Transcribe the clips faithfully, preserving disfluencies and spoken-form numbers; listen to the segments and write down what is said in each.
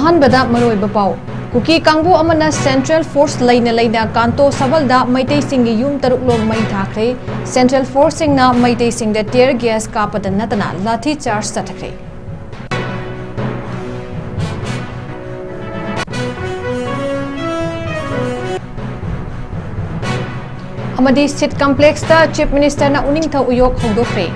ꯑꯍꯥꯟꯕꯗ ꯃꯔꯨꯑꯣꯏꯕ ꯄꯥꯎ꯫ ꯀꯨꯀꯤ ꯀꯥꯡꯕꯨ ꯑꯃꯅ ꯁꯦꯟꯇ꯭ꯔꯦꯜ ꯐꯣꯔꯁ ꯂꯩꯅ ꯂꯩꯅ ꯀꯥꯟꯇꯣ ꯁꯕꯜꯗ ꯃꯩꯇꯩꯁꯤꯡꯒꯤ ꯌꯨꯝ ꯇꯔꯨꯛꯂꯣꯝ ꯃꯩ ꯊꯥꯈ꯭ꯔꯦ꯫ ꯁꯦꯟꯇ꯭ꯔꯦꯜ ꯐꯣꯔꯁꯁꯤꯡꯅ ꯃꯩꯇꯩꯁꯤꯡꯗ ꯇꯤꯌꯔ ꯒ꯭ꯌꯥꯁ ꯀꯥꯞꯄꯗ ꯅꯠꯇꯅ ꯂꯥꯊꯤ ꯆꯥꯔꯖ ꯆꯠꯊꯈ꯭ꯔꯦ꯫ ꯑꯃꯗꯤ ꯁꯤꯠ ꯀꯝꯄ꯭ꯂꯦꯛꯁꯇ ꯆꯤꯐ ꯃꯤꯅꯤꯁꯇꯔꯅ ꯎꯅꯤꯡꯊꯧ ꯎꯌꯣꯛ ꯍꯧꯗꯣꯛꯈ꯭ꯔꯦ꯫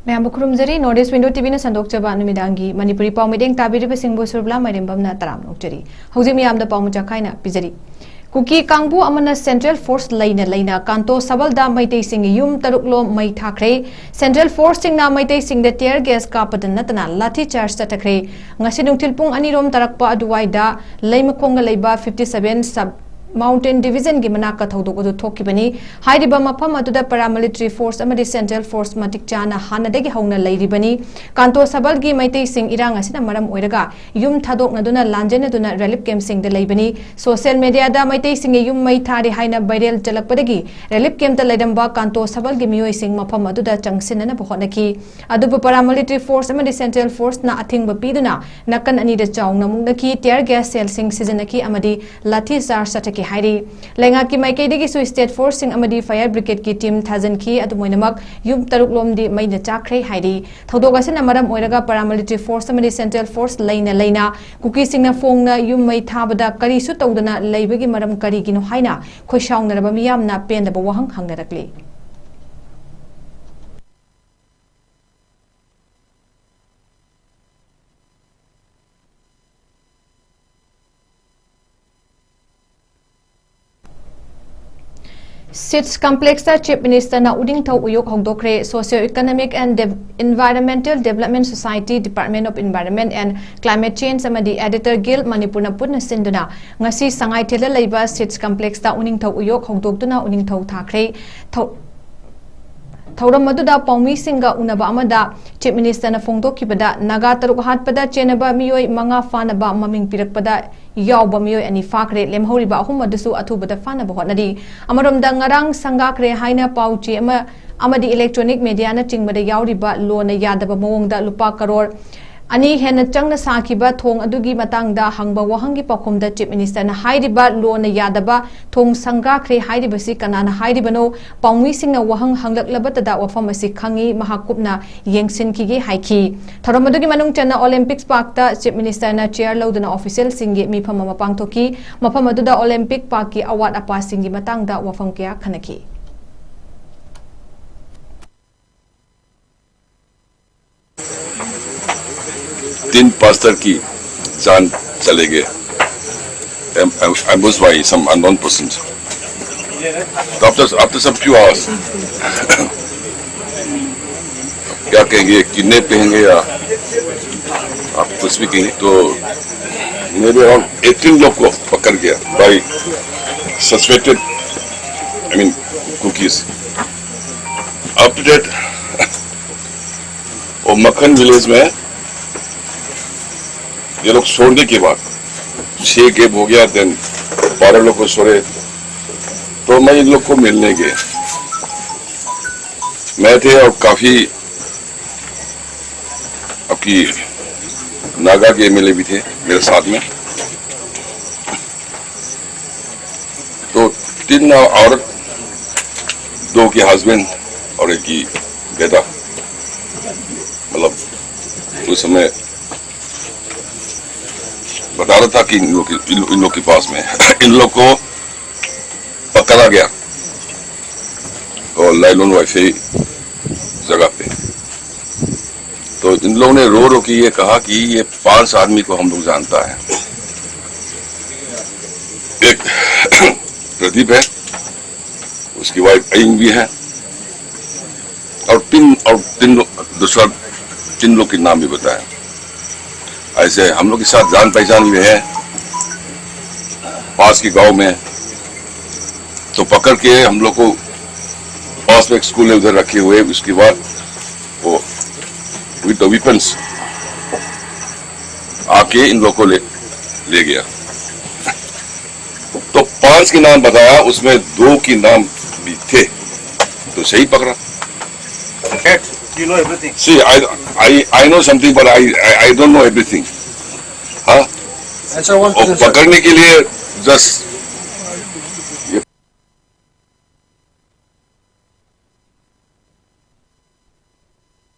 ꯃꯌꯥꯝꯕꯨ ꯈꯨꯔꯨꯝꯖꯔꯤ꯫ North East Window ꯇꯤꯚꯤꯅ ꯁꯟꯗꯣꯛꯆꯕ ꯅꯨꯃꯤꯗꯥꯡꯒꯤ ꯃꯅꯤꯄꯨꯔꯤ ꯄꯥꯎ ꯃꯤꯠꯌꯦꯡ ꯇꯥꯕꯤꯔꯤꯕꯁꯤꯡꯕꯨ ꯁꯨꯔꯕꯂꯥ ꯃꯥꯏꯔꯦꯝꯕꯝꯅ ꯇꯔꯥꯝꯅ ꯑꯣꯛꯆꯔꯤ꯫ ꯍꯧꯖꯤꯛ ꯃꯤꯌꯥꯝꯗ ꯄꯥꯎ ꯃꯆꯥ ꯈꯥꯏꯅ ꯄꯤꯖꯔꯤ꯫ ꯀꯨꯀꯤ ꯀꯥꯡꯕꯨ ꯑꯃꯅ ꯁꯦꯟꯇ꯭ꯔꯦꯜ ꯐꯣꯔꯁ ꯂꯩꯅ ꯂꯩꯅ ꯀꯥꯟꯇꯣ ꯁꯕꯜꯗ ꯃꯩꯇꯩꯁꯤꯡꯒꯤ ꯌꯨꯝ ꯇꯔꯨꯛꯂꯣꯝ ꯃꯩ ꯊꯥꯈ꯭ꯔꯦ꯫ ꯁꯦꯟꯇ꯭ꯔꯦꯜ ꯐꯣꯔꯁꯁꯤꯡꯅ ꯃꯩꯇꯩꯁꯤꯡꯗ ꯇꯤꯌꯔ ꯒ꯭ꯌꯥꯁ ꯀꯥꯞꯄꯗ ꯅꯠꯇꯅ ꯂꯥꯊꯤ ꯆꯥꯔꯖ ꯆꯠꯊꯈ꯭ꯔꯦ꯫ ꯉꯁꯤ ꯅꯨꯡꯊꯤꯜ ꯄꯨꯡ ꯑꯅꯤꯔꯣꯝ ꯇꯥꯔꯛꯄ ꯑꯗꯨꯋꯥꯏꯗ ꯂꯩꯃꯈꯣꯡꯗ ꯂꯩꯕ fifty seven sub mountain division ꯒꯤ ꯃꯅꯥꯛꯇ ꯊꯧꯗꯣꯛ ꯑꯗꯨ ꯊꯣꯛꯈꯤꯕꯅꯤ꯫ ꯍꯥꯏꯔꯤꯕ ꯃꯐꯝ ꯑꯗꯨꯗ paramilitary force ꯑꯃꯗꯤ central force ꯃꯇꯤꯛ ꯆꯥꯅ ꯍꯥꯟꯅꯗꯒꯤ ꯍꯧꯅ ꯂꯩꯔꯤꯕꯅꯤ꯫ ꯀꯥꯟꯇꯣ ꯁꯕꯜꯒꯤ ꯃꯩꯇꯩꯁꯤꯡ ꯏꯔꯥꯡ ꯑꯁꯤꯅ ꯃꯔꯝ ꯑꯣꯏꯔꯒ ꯌꯨꯝ ꯊꯥꯗꯣꯛꯅꯗꯨꯅ ꯂꯥꯟꯖꯦꯟꯅꯗꯨꯅ relief camp ꯁꯤꯡꯗ ꯂꯩꯕꯅꯤ꯫ Social media ꯗ ꯃꯩꯇꯩꯁꯤꯡꯒꯤ ꯌꯨꯝ ꯃꯩ ꯊꯥꯔꯦ ꯍꯥꯏꯅ viral ꯆꯠꯂꯛꯄꯗꯒꯤ relief camp ꯇ ꯂꯩꯔꯝꯕ ꯀꯥꯟꯇꯣ ꯁꯕꯜꯒꯤ ꯃꯤꯑꯣꯏꯁꯤꯡ ꯃꯐꯝ ꯑꯗꯨꯗ ꯆꯪꯁꯤꯟꯅꯅꯕ ꯍꯣꯠꯅꯈꯤ꯫ ꯑꯗꯨꯕꯨ paramilitary force ꯑꯃꯗꯤ central force ꯅ ꯑꯊꯤꯡꯕ ꯄꯤꯗꯨꯅ ꯅꯥꯀꯟ ꯑꯅꯤꯗ ꯆꯥꯎꯅ ꯃꯨꯛꯅꯈꯤ, tear gas shell ꯁꯤꯡ ꯁꯤꯖꯤꯟꯅꯈꯤ ꯑꯃꯗꯤ ꯂꯥꯊꯤ ꯆꯥꯔꯖ ꯆꯠꯊꯈꯤ ꯍꯥꯏꯔꯤ꯫ ꯂꯩꯉꯥꯛꯀꯤ ꯃꯥꯏꯀꯩꯗꯒꯤꯁꯨ state force ꯁꯤꯡ ꯑꯃꯗꯤ fire brigade ꯀꯤ team ꯊꯥꯖꯤꯟꯈꯤ꯫ ꯑꯗꯨꯝ ꯑꯣꯏꯅꯃꯛ, ꯌꯨꯝ ꯇꯔꯨꯛ ꯂꯣꯝꯗꯤ ꯃꯩꯅ ꯆꯥꯛꯈ꯭ꯔꯦ ꯍꯥꯏꯔꯤ꯫ ꯊꯧꯗꯣꯛ ꯑꯁꯤꯅ ꯃꯔꯝ ꯑꯣꯏꯔꯒ paramilitary force ꯑꯃꯗꯤ central force ꯂꯩꯅ ꯂꯩꯅ ꯀꯨꯀꯤꯁꯤꯡꯅ ꯐꯣꯡꯅ ꯌꯨꯝ ꯃꯩ ꯊꯥꯕꯗ ꯀꯔꯤꯁꯨ ꯇꯧꯗꯅ ꯂꯩꯕꯒꯤ ꯃꯔꯝ ꯀꯔꯤꯒꯤꯅꯣ ꯍꯥꯏꯅ ꯈꯣꯏꯁꯥꯎꯅꯔꯕ ꯃꯤꯌꯥꯝꯅ ꯄꯦꯟꯗꯕ ꯋꯥꯍꯪ ꯍꯪꯅꯔꯛꯂꯤ꯫ ꯁꯤꯠꯁ ꯀꯝꯄ꯭ꯂꯦꯛꯁꯇ ꯆꯤꯐ ꯃꯤꯅꯤꯁꯇꯔꯅ ꯎꯅꯤꯡꯊꯧ ꯎꯌꯣꯛ ꯍꯧꯗꯣꯛꯈ꯭ꯔꯦ꯫ Socio Economic and Dev-, Environmental Development Society, Department of Environment and Climate Change ꯑꯃꯗꯤ Editor Guild ꯃꯅꯤꯄꯨꯔꯅ ꯄꯨꯟꯅ ꯁꯤꯟꯗꯨꯅ ꯉꯁꯤ ꯁꯉꯥꯏꯊꯦꯜꯗ ꯂꯩꯕ ꯁꯤꯠꯁ ꯀꯝꯄ꯭ꯂꯦꯛꯁꯇ ꯎꯅꯤꯡꯊꯧ ꯎꯌꯣꯛ ꯍꯧꯗꯣꯛꯇꯨꯅ ꯎꯅꯤꯡꯊꯧ ꯊꯥꯈ꯭ꯔꯦ꯫ ꯊꯧ-, ꯊꯧꯔꯝ ꯑꯗꯨꯗ ꯄꯥꯎꯃꯤꯁꯤꯡꯒ ꯎꯅꯕ ꯑꯃꯗ Chief Minister ꯅ ꯐꯣꯡꯗꯣꯛꯈꯤꯕꯗ, ꯅꯥꯒꯥ ꯇꯔꯨꯛ ꯍꯥꯠꯄꯗ ꯆꯦꯟꯅꯕ ꯃꯤꯑꯣꯏ ꯃꯉꯥ ꯐꯥꯅꯕ ꯃꯃꯤꯡ ꯄꯤꯔꯛꯄꯗ ꯌꯥꯎꯕ ꯃꯤꯑꯣꯏ ꯑꯅꯤ ꯐꯥꯈ꯭ꯔꯦ꯫ ꯂꯦꯝꯍꯧꯔꯤꯕ ꯑꯍꯨꯝ ꯑꯗꯨꯁꯨ ꯑꯊꯨꯕꯗ ꯐꯥꯅꯕ ꯍꯣꯠꯅꯔꯤ꯫ ꯑꯃꯔꯣꯝꯗ, ꯉꯔꯥꯡ ꯁꯪꯒꯥꯈ꯭ꯔꯦ ꯍꯥꯏꯅ ꯄꯥꯎ ꯆꯦ ꯑꯃ ꯑꯃꯗꯤ electronic media ꯅꯆꯤꯡꯕꯗ ꯌꯥꯎꯔꯤꯕ ꯂꯣꯅ ꯌꯥꯗꯕ ꯃꯑꯣꯡꯗ ꯂꯨꯄꯥ ꯀꯔꯣꯔ ꯑꯅꯤ ꯍꯦꯟꯅ ꯆꯪꯅ ꯁꯥꯈꯤꯕ ꯊꯣꯡ ꯑꯗꯨꯒꯤ ꯃꯇꯥꯡꯗ ꯍꯪꯕ ꯋꯥꯍꯪꯒꯤ ꯄꯥꯎꯈꯨꯝꯗ Chief Minister ꯅ ꯍꯥꯏꯔꯤꯕ ꯂꯣꯅ ꯌꯥꯗꯕ ꯊꯣꯡ ꯁꯪꯒꯥꯈ꯭ꯔꯦ ꯍꯥꯏꯔꯤꯕꯁꯤ ꯀꯅꯥꯅ ꯍꯥꯏꯔꯤꯕꯅꯣ? ꯄꯥꯎꯃꯤꯁꯤꯡꯅ ꯋꯥꯍꯪ ꯍꯪꯂꯛꯂꯕꯇꯗ ꯋꯥꯐꯝ ꯑꯁꯤ ꯈꯪꯏ, ꯃꯍꯥꯛ ꯀꯨꯞꯅ ꯌꯦꯡꯁꯤꯟꯈꯤꯒꯦ ꯍꯥꯏꯈꯤ꯫ ꯊꯧꯔꯝ ꯑꯗꯨꯒꯤ ꯃꯅꯨꯡ ꯆꯟꯅ Olympics Park ꯇ Chief Minister ꯅ chair ꯂꯧꯗꯨꯅ official ꯁꯤꯡꯒꯤ ꯃꯤꯐꯝ ꯑꯃ ꯄꯥꯡꯊꯣꯛꯈꯤ꯫ ꯃꯐꯝ ꯑꯗꯨꯗ Olympic Park ꯀꯤ ꯑꯋꯥꯠ ꯑꯄꯥꯁꯤꯡꯒꯤ ꯃꯇꯥꯡꯗ ꯋꯥꯐꯝ ꯀꯌꯥ ꯈꯟꯅꯈꯤ꯫ तीन पास्टर की जान चले गए, ambush by some unknown persons। तो after after some few hours क्या कहेंगे, किडनैप कहेंगे या आप कुछ भी कहेंगे, तो मेरे अराउंड एटीन लोग को पकड़ गया by suspected, I mean, Kukis। Up to date, वो मक्खन विलेज में ये लोग छोड़ने के बाद छह कैंप हो गया, देन बारह लोग को छोड़े, तो मैं इन लोग को मिलने गए। मैं थे और काफी आपकी नागा के एमएलए भी थे मेरे साथ में। तो तीन औरत, दो के हस्बैंड और एक की बेटा, मतलब उस समय बता रहा था कि इन लोग के, इन, इन लोग के पास में इन लोग को पकड़ा गया और लाइलोन वाइफे जगह पे। तो इन लोगों ने रो रो के ये कहा कि ये पांच आदमी को हम लोग जानता है। एक प्रदीप है, उसकी वाइफ अइंग भी है, और तीन और तीन लोग, दूसरा तीन लोग के नाम भी बताया। ऐसे हम लोग के साथ जान पहचान भी है पास के गांव में, तो पकड़ के हम लोग को पास में एक स्कूल है, उधर रखे हुए। उसके बाद वो विद द वेपन्स आके इन लोग को ले ले गया। तो पांच के नाम बताया, उसमें दो के नाम भी थे, तो सही पकड़ा। Cat, you know everything. See, I I I know something, but I I, I don't know everything. हाँ, Answer one और question, sir. पकड़ने के लिए just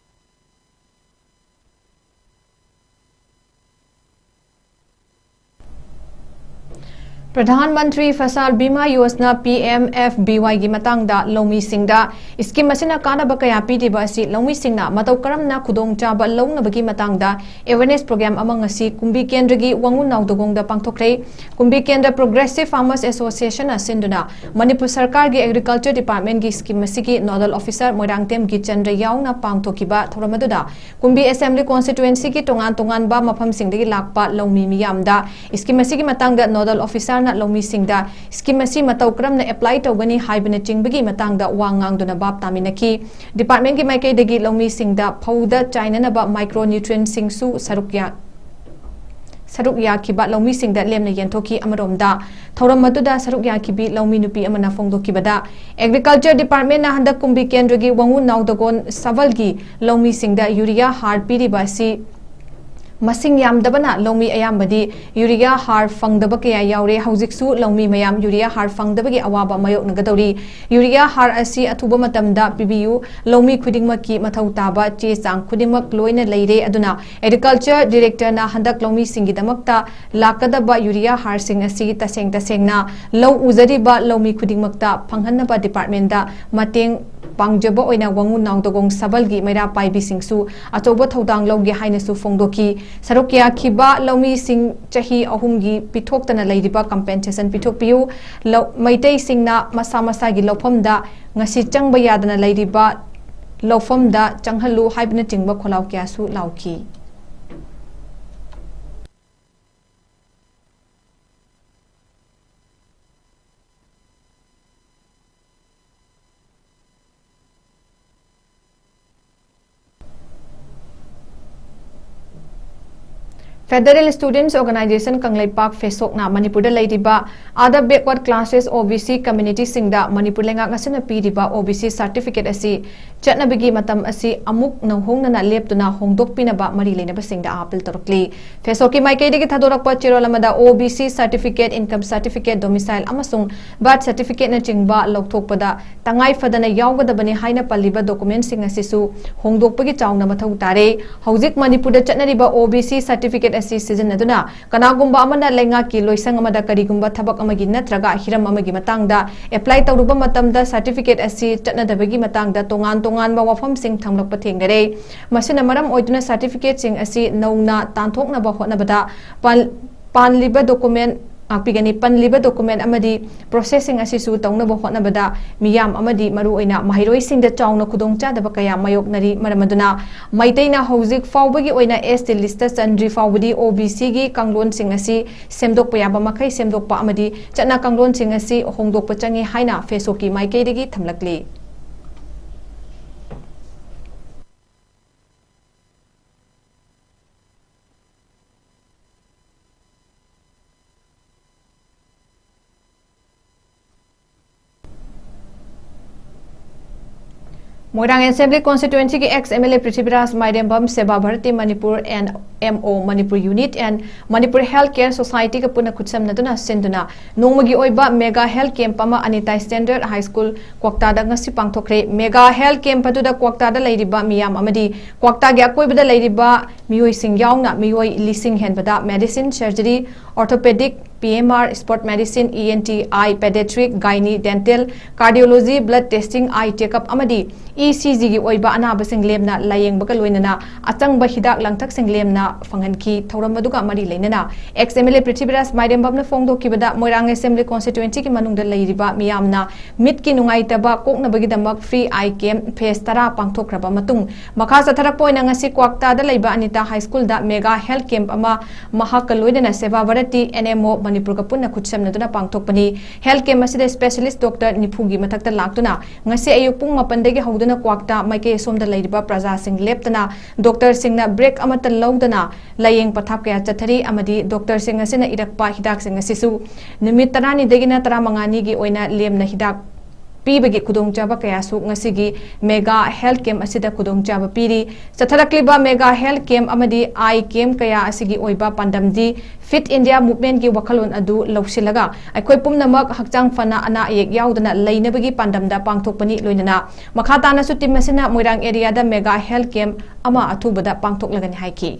Pradhan Mantri Fasal Bima Yojana P M F B ꯋꯥꯏꯒꯤ ꯃꯇꯥꯡꯗ ꯂꯧꯃꯤꯁꯤꯡꯗ ꯁ꯭ꯀꯤꯝ ꯑꯁꯤꯅ ꯀꯥꯟꯅꯕ ꯀꯌꯥ ꯄꯤꯔꯤꯕ ꯑꯁꯤ ꯂꯧꯃꯤꯁꯤꯡꯅ ꯃꯇꯧ ꯀꯔꯝꯅ ꯈꯨꯗꯣꯡꯆꯥꯕ ꯂꯧꯅꯕꯒꯤ ꯃꯇꯥꯡꯗ ꯑꯦꯋꯦꯔꯅꯦꯁ ꯄ꯭ꯔꯣꯒ꯭ꯔꯥꯝ ꯑꯃ ꯉꯁꯤ ꯀꯨꯝꯕꯤ ꯀꯦꯟꯗ꯭ꯔꯒꯤ ꯋꯥꯉꯨ ꯅꯥꯎꯗꯒꯣꯡꯗ ꯄꯥꯡꯊꯣꯛꯈ꯭ꯔꯦ꯫ ꯀꯨꯝꯕꯤ ꯀꯦꯟꯗ꯭ꯔ ꯄ꯭ꯔꯣꯒ꯭ꯔꯦꯁꯤꯚ ꯐꯥꯔꯃꯔꯁ ꯑꯦꯁꯣꯁꯤꯌꯦꯁꯟꯅ ꯁꯤꯟꯗꯨꯅ ꯃꯅꯤꯄꯨꯔ ꯁꯔꯀꯥꯔꯒꯤ ꯑꯦꯒ꯭ꯔꯤꯀꯜꯆꯔ ꯗꯤꯄꯥꯔꯠꯃꯦꯟꯒꯤ ꯁ꯭ꯀꯤꯝ ꯑꯁꯤꯒꯤ ꯅꯣꯗꯜ ꯑꯣꯐꯤꯁꯥꯔ ꯃꯣꯏꯔꯥꯡꯊꯦꯝ ꯒꯤꯆꯟꯗ꯭ꯔ ꯌꯥꯎꯅ ꯄꯥꯡꯊꯣꯛꯈꯤꯕ ꯊꯧꯔꯝ ꯑꯗꯨꯗ ꯀꯨꯝꯕꯤ ꯑꯦꯁꯦꯝꯕ꯭ꯂꯤ ꯀꯣꯟꯁꯇꯤꯇ꯭ꯋꯦꯟꯁꯤꯒꯤ ꯇꯣꯉꯥꯟ ꯇꯣꯉꯥꯟꯕ ꯃꯐꯝꯁꯤꯡꯗꯒꯤ ꯂꯥꯛꯄ ꯂꯧꯃꯤ ꯃꯤꯌꯥꯝꯗ ꯁ꯭ꯀꯤꯝ ꯑꯁꯤꯒꯤ ꯃꯇꯥꯡꯗ ꯅꯣꯗꯜ ꯑꯣꯐꯤꯁꯥꯔꯅ ꯂꯧꯃꯤꯁꯤꯡꯗ ꯁ꯭ꯀꯤꯝ ꯑꯁꯤ ꯃꯇꯧ ꯀꯔꯝꯅ ꯑꯦꯄ꯭ꯂꯥꯏ ꯇꯧꯒꯅꯤ ꯍꯥꯏꯕꯅꯆꯤꯡꯕꯒꯤ ꯃꯇꯥꯡꯗ ꯋꯥ ꯉꯥꯡꯗꯨꯅ ꯚꯥꯞ ꯇꯥꯃꯤꯟꯅꯈꯤ꯫ ꯗꯤꯄꯥꯔꯠꯃꯦꯟꯒꯤ ꯃꯥꯏꯀꯩꯗꯒꯤ ꯂꯧꯃꯤꯁꯤꯡꯗ ꯐꯧꯗ ꯆꯥꯏꯅꯅꯕ ꯃꯥꯏꯀ꯭ꯔꯣ ꯅ꯭ꯌꯨꯇ꯭ꯔꯤꯟꯁꯤꯡꯁꯨ ꯁꯔꯨꯛ ꯌꯥ ꯁꯔꯨꯛ ꯌꯥꯈꯤꯕ ꯂꯧꯃꯤꯁꯤꯡꯗ ꯂꯦꯝꯅ ꯌꯦꯟꯊꯣꯛꯈꯤ꯫ ꯑꯃꯔꯣꯝꯗ ꯊꯧꯔꯝ ꯑꯗꯨꯗ ꯁꯔꯨꯛ ꯌꯥꯈꯤꯕꯤ ꯂꯧꯃꯤ ꯅꯨꯄꯤ ꯑꯃꯅ ꯐꯣꯡꯗꯣꯛꯈꯤꯕꯗ ꯑꯦꯒ꯭ꯔꯤꯀꯜꯆꯔ ꯗꯤꯄꯥꯔꯠꯃꯦꯟꯅ ꯍꯟꯗꯛ ꯀꯨꯝꯕꯤ ꯀꯦꯟꯗ꯭ꯔꯒꯤ ꯋꯥꯉꯨ ꯅꯥꯎꯗꯒꯣꯟ ꯁꯕꯜꯒꯤ ꯂꯧꯃꯤꯁꯤꯡꯗ ꯌꯨꯔꯤꯌꯥ ꯍꯥꯔ ꯄꯤꯔꯤꯕ ꯑꯁꯤ ꯃꯁꯤꯡ ꯌꯥꯝꯗꯕꯅ ꯂꯧꯃꯤ ꯑꯌꯥꯝꯕꯗꯤ ꯌꯨꯔꯤꯌꯥ ꯍꯥꯔ ꯐꯪꯗꯕ ꯀꯌꯥ ꯌꯥꯎꯔꯦ꯫ ꯍꯧꯖꯤꯛꯁꯨ ꯂꯧꯃꯤ ꯃꯌꯥꯝ ꯌꯨꯔꯤꯌꯥ ꯍꯥꯔ ꯐꯪꯗꯕꯒꯤ ꯑꯋꯥꯕ ꯃꯥꯌꯣꯛꯅꯒꯗꯧꯔꯤ꯫ ꯌꯨꯔꯤꯌꯥ ꯍꯥꯔ ꯑꯁꯤ ꯑꯊꯨꯕ ꯃꯇꯝꯗ ꯄꯤꯕꯤꯌꯨ꯫ ꯂꯧꯃꯤ ꯈꯨꯗꯤꯡꯃꯛꯀꯤ ꯃꯊꯧ ꯇꯥꯕ ꯆꯦ ꯆꯥꯡ ꯈꯨꯗꯤꯡꯃꯛ ꯂꯣꯏꯅ ꯂꯩꯔꯦ꯫ ꯑꯗꯨꯅ ꯑꯦꯒ꯭ꯔꯤꯀꯜꯆꯔ ꯗꯤꯔꯦꯛꯇꯔꯅ ꯍꯟꯗꯛ ꯂꯧꯃꯤꯁꯤꯡꯒꯤꯗꯃꯛꯇ ꯂꯥꯛꯀꯗꯕ ꯌꯨꯔꯤꯌꯥ ꯍꯥꯔꯁꯤꯡ ꯑꯁꯤ ꯇꯁꯦꯡ ꯇꯁꯦꯡꯅ ꯂꯧ ꯎꯖꯔꯤꯕ ꯂꯧꯃꯤ ꯈꯨꯗꯤꯡꯃꯛꯇ ꯐꯪꯍꯟꯅꯕ ꯗꯤꯄꯥꯔꯠꯃꯦꯟꯗ ꯃꯇꯦꯡ ꯄꯥꯡꯖꯕ ꯑꯣꯏꯅ ꯋꯥꯉꯨ ꯅꯥꯎꯗꯒꯣꯡ ꯁꯕꯜꯒꯤ ꯃꯩꯔꯥ ꯄꯥꯏꯕꯤꯁꯤꯡꯁꯨ ꯑꯆꯧꯕ ꯊꯧꯗꯥꯡ ꯂꯧꯒꯦ ꯍꯥꯏꯅꯁꯨ ꯐꯣꯡꯗꯣꯛꯈꯤ꯫ ꯁꯔꯨꯛ ꯌꯥꯈꯤꯕ ꯂꯧꯃꯤꯁꯤꯡ ꯆꯍꯤ ꯑꯍꯨꯝꯒꯤ ꯄꯤꯊꯣꯛꯇꯅ ꯂꯩꯔꯤꯕ ꯀꯝꯄꯦꯟꯁꯦꯁꯟ ꯄꯤꯊꯣꯛꯄꯤꯌꯨ꯫ ꯂꯧ-, ꯃꯩꯇꯩꯁꯤꯡꯅ ꯃꯁꯥ ꯃꯁꯥꯒꯤ ꯂꯧꯐꯝꯗ ꯉꯁꯤ ꯆꯪꯕ ꯌꯥꯗꯅ ꯂꯩꯔꯤꯕ ꯂꯧꯐꯝꯗ ꯆꯪꯍꯜꯂꯨ ꯍꯥꯏꯕꯅꯆꯤꯡꯕ ꯈꯣꯜꯂꯥꯎ ꯀꯌꯥꯁꯨ ꯂꯥꯎꯈꯤ꯫ Federal Students Organisation ꯀꯪꯂꯩꯄꯥꯛ, ꯐꯦꯁꯣꯛꯅ ꯃꯅꯤꯄꯨꯔꯗ ꯂꯩꯔꯤꯕ other backward classes, OBC community ꯁꯤꯡꯗ ꯃꯅꯤꯄꯨꯔ ꯂꯩꯉꯥꯛ ꯑꯁꯤꯅ ꯄꯤꯔꯤꯕ OBC certificate ꯑꯁꯤ ꯆꯠꯅꯕꯒꯤ ꯃꯇꯝ ꯑꯁꯤ ꯑꯃꯨꯛ ꯅꯧꯍꯣꯡꯅꯅ ꯂꯦꯞꯇꯨꯅ ꯍꯣꯡꯗꯣꯛꯄꯤꯅꯕ ꯃꯔꯤ ꯂꯩꯅꯕꯁꯤꯡꯗ appeal ꯇꯧꯔꯛꯂꯤ꯫ ꯐꯦꯁꯣꯛꯀꯤ ꯃꯥꯏꯀꯩꯗꯒꯤ ꯊꯥꯗꯣꯔꯛꯄ ꯆꯦꯔꯣꯜ ꯑꯃꯗ OBC certificate, income certificate, domicile ꯑꯃꯁꯨꯡ birth certificate ꯅꯆꯤꯡꯕ ꯂꯧꯊꯣꯛꯄꯗ ꯇꯉꯥꯏ ꯐꯗꯅ ꯌꯥꯎꯒꯗꯕꯅꯤ ꯍꯥꯏꯅ ꯄꯜꯂꯤꯕ document ꯁꯤꯡ ꯑꯁꯤꯁꯨ ꯍꯣꯡꯗꯣꯛꯄꯒꯤ ꯆꯥꯎꯅ ꯃꯊꯧ ꯇꯥꯔꯦ꯫ ꯍꯧꯖꯤꯛ ꯃꯅꯤꯄꯨꯔꯗ ꯆꯠꯅꯔꯤꯕ OBC certificate ꯑꯁꯤ ꯁꯤꯖꯤꯟꯅꯗꯨꯅ ꯀꯅꯥꯒꯨꯝꯕ ꯑꯃꯅ ꯂꯩꯉꯥꯛꯀꯤ ꯂꯣꯏꯁꯪ ꯑꯃꯗ ꯀꯔꯤꯒꯨꯝꯕ ꯊꯕꯛ ꯑꯃꯒꯤ ꯅꯠꯇ꯭ꯔꯒ ꯍꯤꯔꯝ ꯑꯃꯒꯤ ꯃꯇꯥꯡꯗ apply ꯇꯧꯔꯨꯕ ꯃꯇꯝꯗ certificate ꯑꯁꯤ ꯆꯠꯅꯗꯕꯒꯤ ꯃꯇꯥꯡꯗ ꯇꯣꯉꯥꯟ ꯇꯣꯉꯥꯟꯕ ꯋꯥꯐꯝꯁꯤꯡ ꯊꯝꯂꯛꯄ ꯊꯦꯡꯅꯔꯦ꯫ ꯃꯁꯤꯅ ꯃꯔꯝ ꯑꯣꯏꯗꯨꯅ certificate ꯁꯤꯡ ꯑꯁꯤ ꯅꯧꯅ ꯇꯥꯟꯊꯣꯛꯅꯕ ꯍꯣꯠꯅꯕꯗ ꯄꯥꯟ-, ꯄꯥꯟꯂꯤꯕ document, ꯉꯥꯛꯄꯤꯒꯅꯤ, ꯄꯟꯂꯤꯕ document ꯑꯃꯗꯤ process ꯁꯤꯡ ꯑꯁꯤꯁꯨ ꯇꯧꯅꯕ ꯍꯣꯠꯅꯕꯗ ꯃꯤꯌꯥꯝ ꯑꯃꯗꯤ ꯃꯔꯨꯑꯣꯏꯅ ꯃꯍꯩꯔꯣꯏꯁꯤꯡꯗ ꯆꯥꯎꯅ ꯈꯨꯗꯣꯡꯆꯥꯗꯕ ꯀꯌꯥ ꯃꯥꯌꯣꯛꯅꯔꯤ꯫ ꯃꯔꯝ ꯑꯗꯨꯅ ꯃꯩꯇꯩꯅ ꯍꯧꯖꯤꯛ ꯐꯥꯎꯕꯒꯤ ꯑꯣꯏꯅ ST list ꯇ ꯆꯟꯗ꯭ꯔꯤ ꯐꯥꯎꯕꯗꯤ OBC ꯒꯤ ꯀꯥꯡꯂꯣꯟꯁꯤꯡ ꯑꯁꯤ ꯁꯦꯝꯗꯣꯛꯄ ꯌꯥꯕ ꯃꯈꯩ ꯁꯦꯝꯗꯣꯛꯄ ꯑꯃꯗꯤ ꯆꯠꯅ ꯀꯥꯡꯂꯣꯟꯁꯤꯡ ꯑꯁꯤ ꯍꯣꯡꯗꯣꯛꯄ ꯆꯪꯏ ꯍꯥꯏꯅ ꯐꯦꯁꯣꯛꯀꯤ ꯃꯥꯏꯀꯩꯗꯒꯤ ꯊꯝꯂꯛꯂꯤ꯫ ꯃꯣꯏꯔꯥꯡ Assembly Constituency ꯒꯤ ex MLA ꯄ꯭ꯔꯤꯊꯤꯕꯤꯔꯥꯖ ꯃꯥꯏꯔꯦꯝꯕꯝ, ꯁꯦꯕꯥ Bharti Manipur and MO Manipur Unit and Manipur Health Care Society ꯒ ꯄꯨꯟꯅ ꯈꯨꯠꯁꯝꯅꯗꯨꯅ ꯁꯤꯟꯗꯨꯅ ꯅꯣꯡꯃꯒꯤ ꯑꯣꯏꯕ mega health camp ꯑꯃ ꯑꯅꯤꯇꯥ Standard High School ꯀ꯭ꯋꯥꯛꯇꯥꯗ ꯉꯁꯤ ꯄꯥꯡꯊꯣꯛꯈ꯭ꯔꯦ꯫ Mega health camp ꯑꯗꯨꯗ ꯀ꯭ꯋꯥꯛꯇꯥꯗ ꯂꯩꯔꯤꯕ ꯃꯤꯌꯥꯝ ꯑꯃꯗꯤ ꯀ꯭ꯋꯥꯛꯇꯥꯒꯤ ꯑꯀꯣꯏꯕꯗ ꯂꯩꯔꯤꯕ ꯃꯤꯑꯣꯏꯁꯤꯡ ꯌꯥꯎꯅ ꯃꯤꯑꯣꯏ ꯂꯤꯁꯤꯡ ꯍꯦꯟꯕꯗ medicine, surgery, orthopedic, PMR, sport medicine, ENT, eye, pediatric, gynae, dental, cardiology, blood testing, eye checkup ꯑꯃꯗꯤ ECG ꯒꯤ ꯑꯣꯏꯕ ꯑꯅꯥꯕꯁꯤꯡ ꯂꯦꯝꯅ ꯂꯥꯌꯦꯡꯕꯒ ꯂꯣꯏꯅꯅ ꯑꯆꯪꯕ ꯍꯤꯗꯥꯛ ꯂꯥꯡꯊꯛꯁꯤꯡ ꯂꯦꯝꯅ ꯐꯪꯍꯟꯈꯤ꯫ ꯊꯧꯔꯝ ꯑꯗꯨꯒ ꯃꯔꯤ ꯂꯩꯅꯅ ex MLA ꯄ꯭ꯔꯤꯊꯤꯕꯤꯔꯥꯖ ꯃꯥꯏꯔꯦꯝꯕꯝꯅ ꯐꯣꯡꯗꯣꯛꯈꯤꯕꯗ ꯃꯣꯏꯔꯥꯡ Assembly Constituency ꯒꯤ ꯃꯅꯨꯡꯗ ꯂꯩꯔꯤꯕ ꯃꯤꯌꯥꯝꯅ ꯃꯤꯠꯀꯤ ꯅꯨꯡꯉꯥꯏꯇꯕ ꯀꯣꯛꯅꯕꯒꯤꯗꯃꯛ free eye camp phase ꯇꯔꯥ ꯄꯥꯡꯊꯣꯛꯈ꯭ꯔꯕ ꯃꯇꯨꯡ ꯃꯈꯥ ꯆꯠꯊꯔꯛꯄ ꯑꯣꯏꯅ ꯉꯁꯤ ꯀ꯭ꯋꯥꯛꯇꯥꯗ ꯂꯩꯕ ꯑꯅꯤꯇꯥ High School ꯗ mega health camp ꯑꯃ ꯃꯍꯥꯛꯀ ꯂꯣꯏꯅꯅ ꯁꯦꯕꯥ ꯚꯥꯔꯇꯤ NMO ꯃꯅꯤꯄꯨꯔꯒ ꯄꯨꯟꯅ ꯈꯨꯠꯁꯝꯅꯗꯨꯅ ꯄꯥꯡꯊꯣꯛꯄꯅꯤ꯫ Health camp ꯑꯁꯤꯗ specialist doctor ꯅꯤꯐꯨꯒꯤ ꯃꯊꯛꯇ ꯂꯥꯛꯇꯨꯅ ꯉꯁꯤ ꯑꯌꯨꯛ ꯄꯨꯡ ꯃꯥꯄꯟꯗꯒꯤ ꯍꯧꯗꯨꯅ ꯀ꯭ꯋꯥꯛꯇ ꯃꯥꯏꯀꯩ ꯑꯁꯣꯝꯗ ꯂꯩꯔꯤꯕ ꯄ꯭ꯔꯖꯥꯁꯤꯡ ꯂꯦꯞꯇꯅ doctorꯁꯤꯡꯅ break ꯑꯃꯠꯇ ꯂꯧꯗꯅ ꯂꯥꯌꯦꯡ ꯄꯊꯥꯞ ꯀꯌꯥ ꯆꯠꯊꯔꯤ ꯑꯃꯗꯤ doctorꯁꯤꯡ ꯑꯁꯤꯅ ꯏꯔꯛꯄ ꯍꯤꯗꯥꯛꯁꯤꯡ ꯑꯁꯤꯁꯨ ꯅꯨꯃꯤꯠ ꯇꯔꯥꯅꯤꯗꯒꯤꯅ ꯇꯔꯥꯃꯉꯥꯅꯤꯒꯤ ꯑꯣꯏꯅ ꯂꯦꯝꯅ ꯍꯤꯗꯥꯛ ꯄꯤꯕꯒꯤ ꯈꯨꯗꯣꯡꯆꯥꯕ ꯀꯌꯥꯁꯨ ꯉꯁꯤꯒꯤ mega health camp ꯑꯁꯤꯗ ꯈꯨꯗꯣꯡꯆꯥꯕ ꯄꯤꯔꯤ꯫ ꯆꯠꯊꯔꯛꯂꯤꯕ mega health camp ꯑꯃꯗꯤ eye camp ꯀꯌꯥ ꯑꯁꯤꯒꯤ ꯑꯣꯏꯕ ꯄꯥꯟꯗꯝꯗꯤ Fit India movementꯀꯤ ꯋꯥꯈꯜꯂꯣꯟ ꯑꯗꯨ ꯂꯧꯁꯤꯜꯂꯒ ꯑꯩꯈꯣꯏ ꯄꯨꯝꯅꯃꯛ ꯍꯛꯆꯥꯡ ꯐꯅ ꯑꯅꯥ ꯑꯌꯦꯛ ꯌꯥꯎꯗꯅ ꯂꯩꯅꯕꯒꯤ ꯄꯥꯟꯗꯝꯗ ꯄꯥꯡꯊꯣꯛꯄꯅꯤ꯫ ꯂꯣꯏꯅꯅ ꯃꯈꯥ ꯇꯥꯅꯁꯨ team ꯑꯁꯤꯅ ꯃꯣꯏꯔꯥꯡ areaꯗ mega health camp ꯑꯃ ꯑꯊꯨꯕꯗ ꯄꯥꯡꯊꯣꯛꯂꯒꯅꯤ ꯍꯥꯏꯈꯤ꯫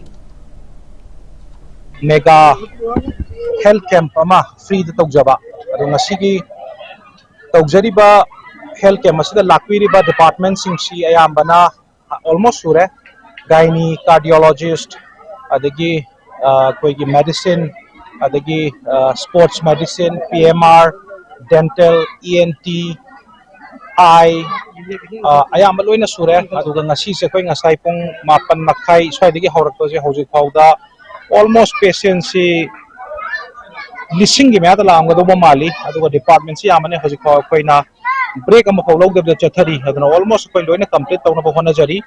mega health camp ꯑꯃ freeꯗ ꯇꯧꯖꯕ꯫ ꯑꯗꯣ ꯉꯁꯤꯒꯤ ꯇꯧꯖꯔꯤꯕ health camp ꯑꯁꯤꯗ ꯂꯥꯛꯄꯤꯔꯤꯕ departmentꯁꯤꯡꯁꯤ ꯑꯌꯥꯝꯕꯅ almost ꯁꯨꯔꯦ꯫ Gynae, cardiologist, ꯑꯗꯒꯤ ꯑ, ꯑꯩꯈꯣꯏꯒꯤ medicine, ꯑꯗꯒꯤ sports medicine, P M R, dental, E N T, eye, ꯑ, ꯑꯌꯥꯝꯕ ꯂꯣꯏꯅ ꯁꯨꯔꯦ꯫ ꯑꯗꯨꯒ ꯉꯁꯤꯁꯦ ꯑꯩꯈꯣꯏ ꯉꯁꯥꯏ ꯄꯨꯡ ꯃꯥꯄꯟ ꯃꯈꯥꯏ ꯁ꯭ꯋꯥꯏꯗꯒꯤ ꯍꯧꯔꯛꯄꯁꯦ ꯍꯧꯖꯤꯛ ꯐꯥꯎꯗ almost patientꯁꯤ ꯂꯤꯁꯤꯡꯒꯤ ꯃꯌꯥꯗ ꯂꯥꯛꯑꯝꯒꯗꯧꯕ ꯃꯥꯜꯂꯤ꯫ ꯑꯗꯨꯒ departmentꯁꯤ ꯌꯥꯝꯕꯅꯦ꯫ ꯍꯧꯖꯤꯛ ꯐꯥꯎ ꯑꯩꯈꯣꯏꯅ break ꯑꯃꯐꯥꯎ ꯂꯧꯗꯕꯤꯗ ꯆꯠꯊꯔꯤ꯫ ꯑꯗꯨꯅ almost ꯑꯩꯈꯣꯏ ꯂꯣꯏꯅ complete ꯇꯧꯅꯕ ꯍꯣꯠꯅꯖꯔꯤ꯫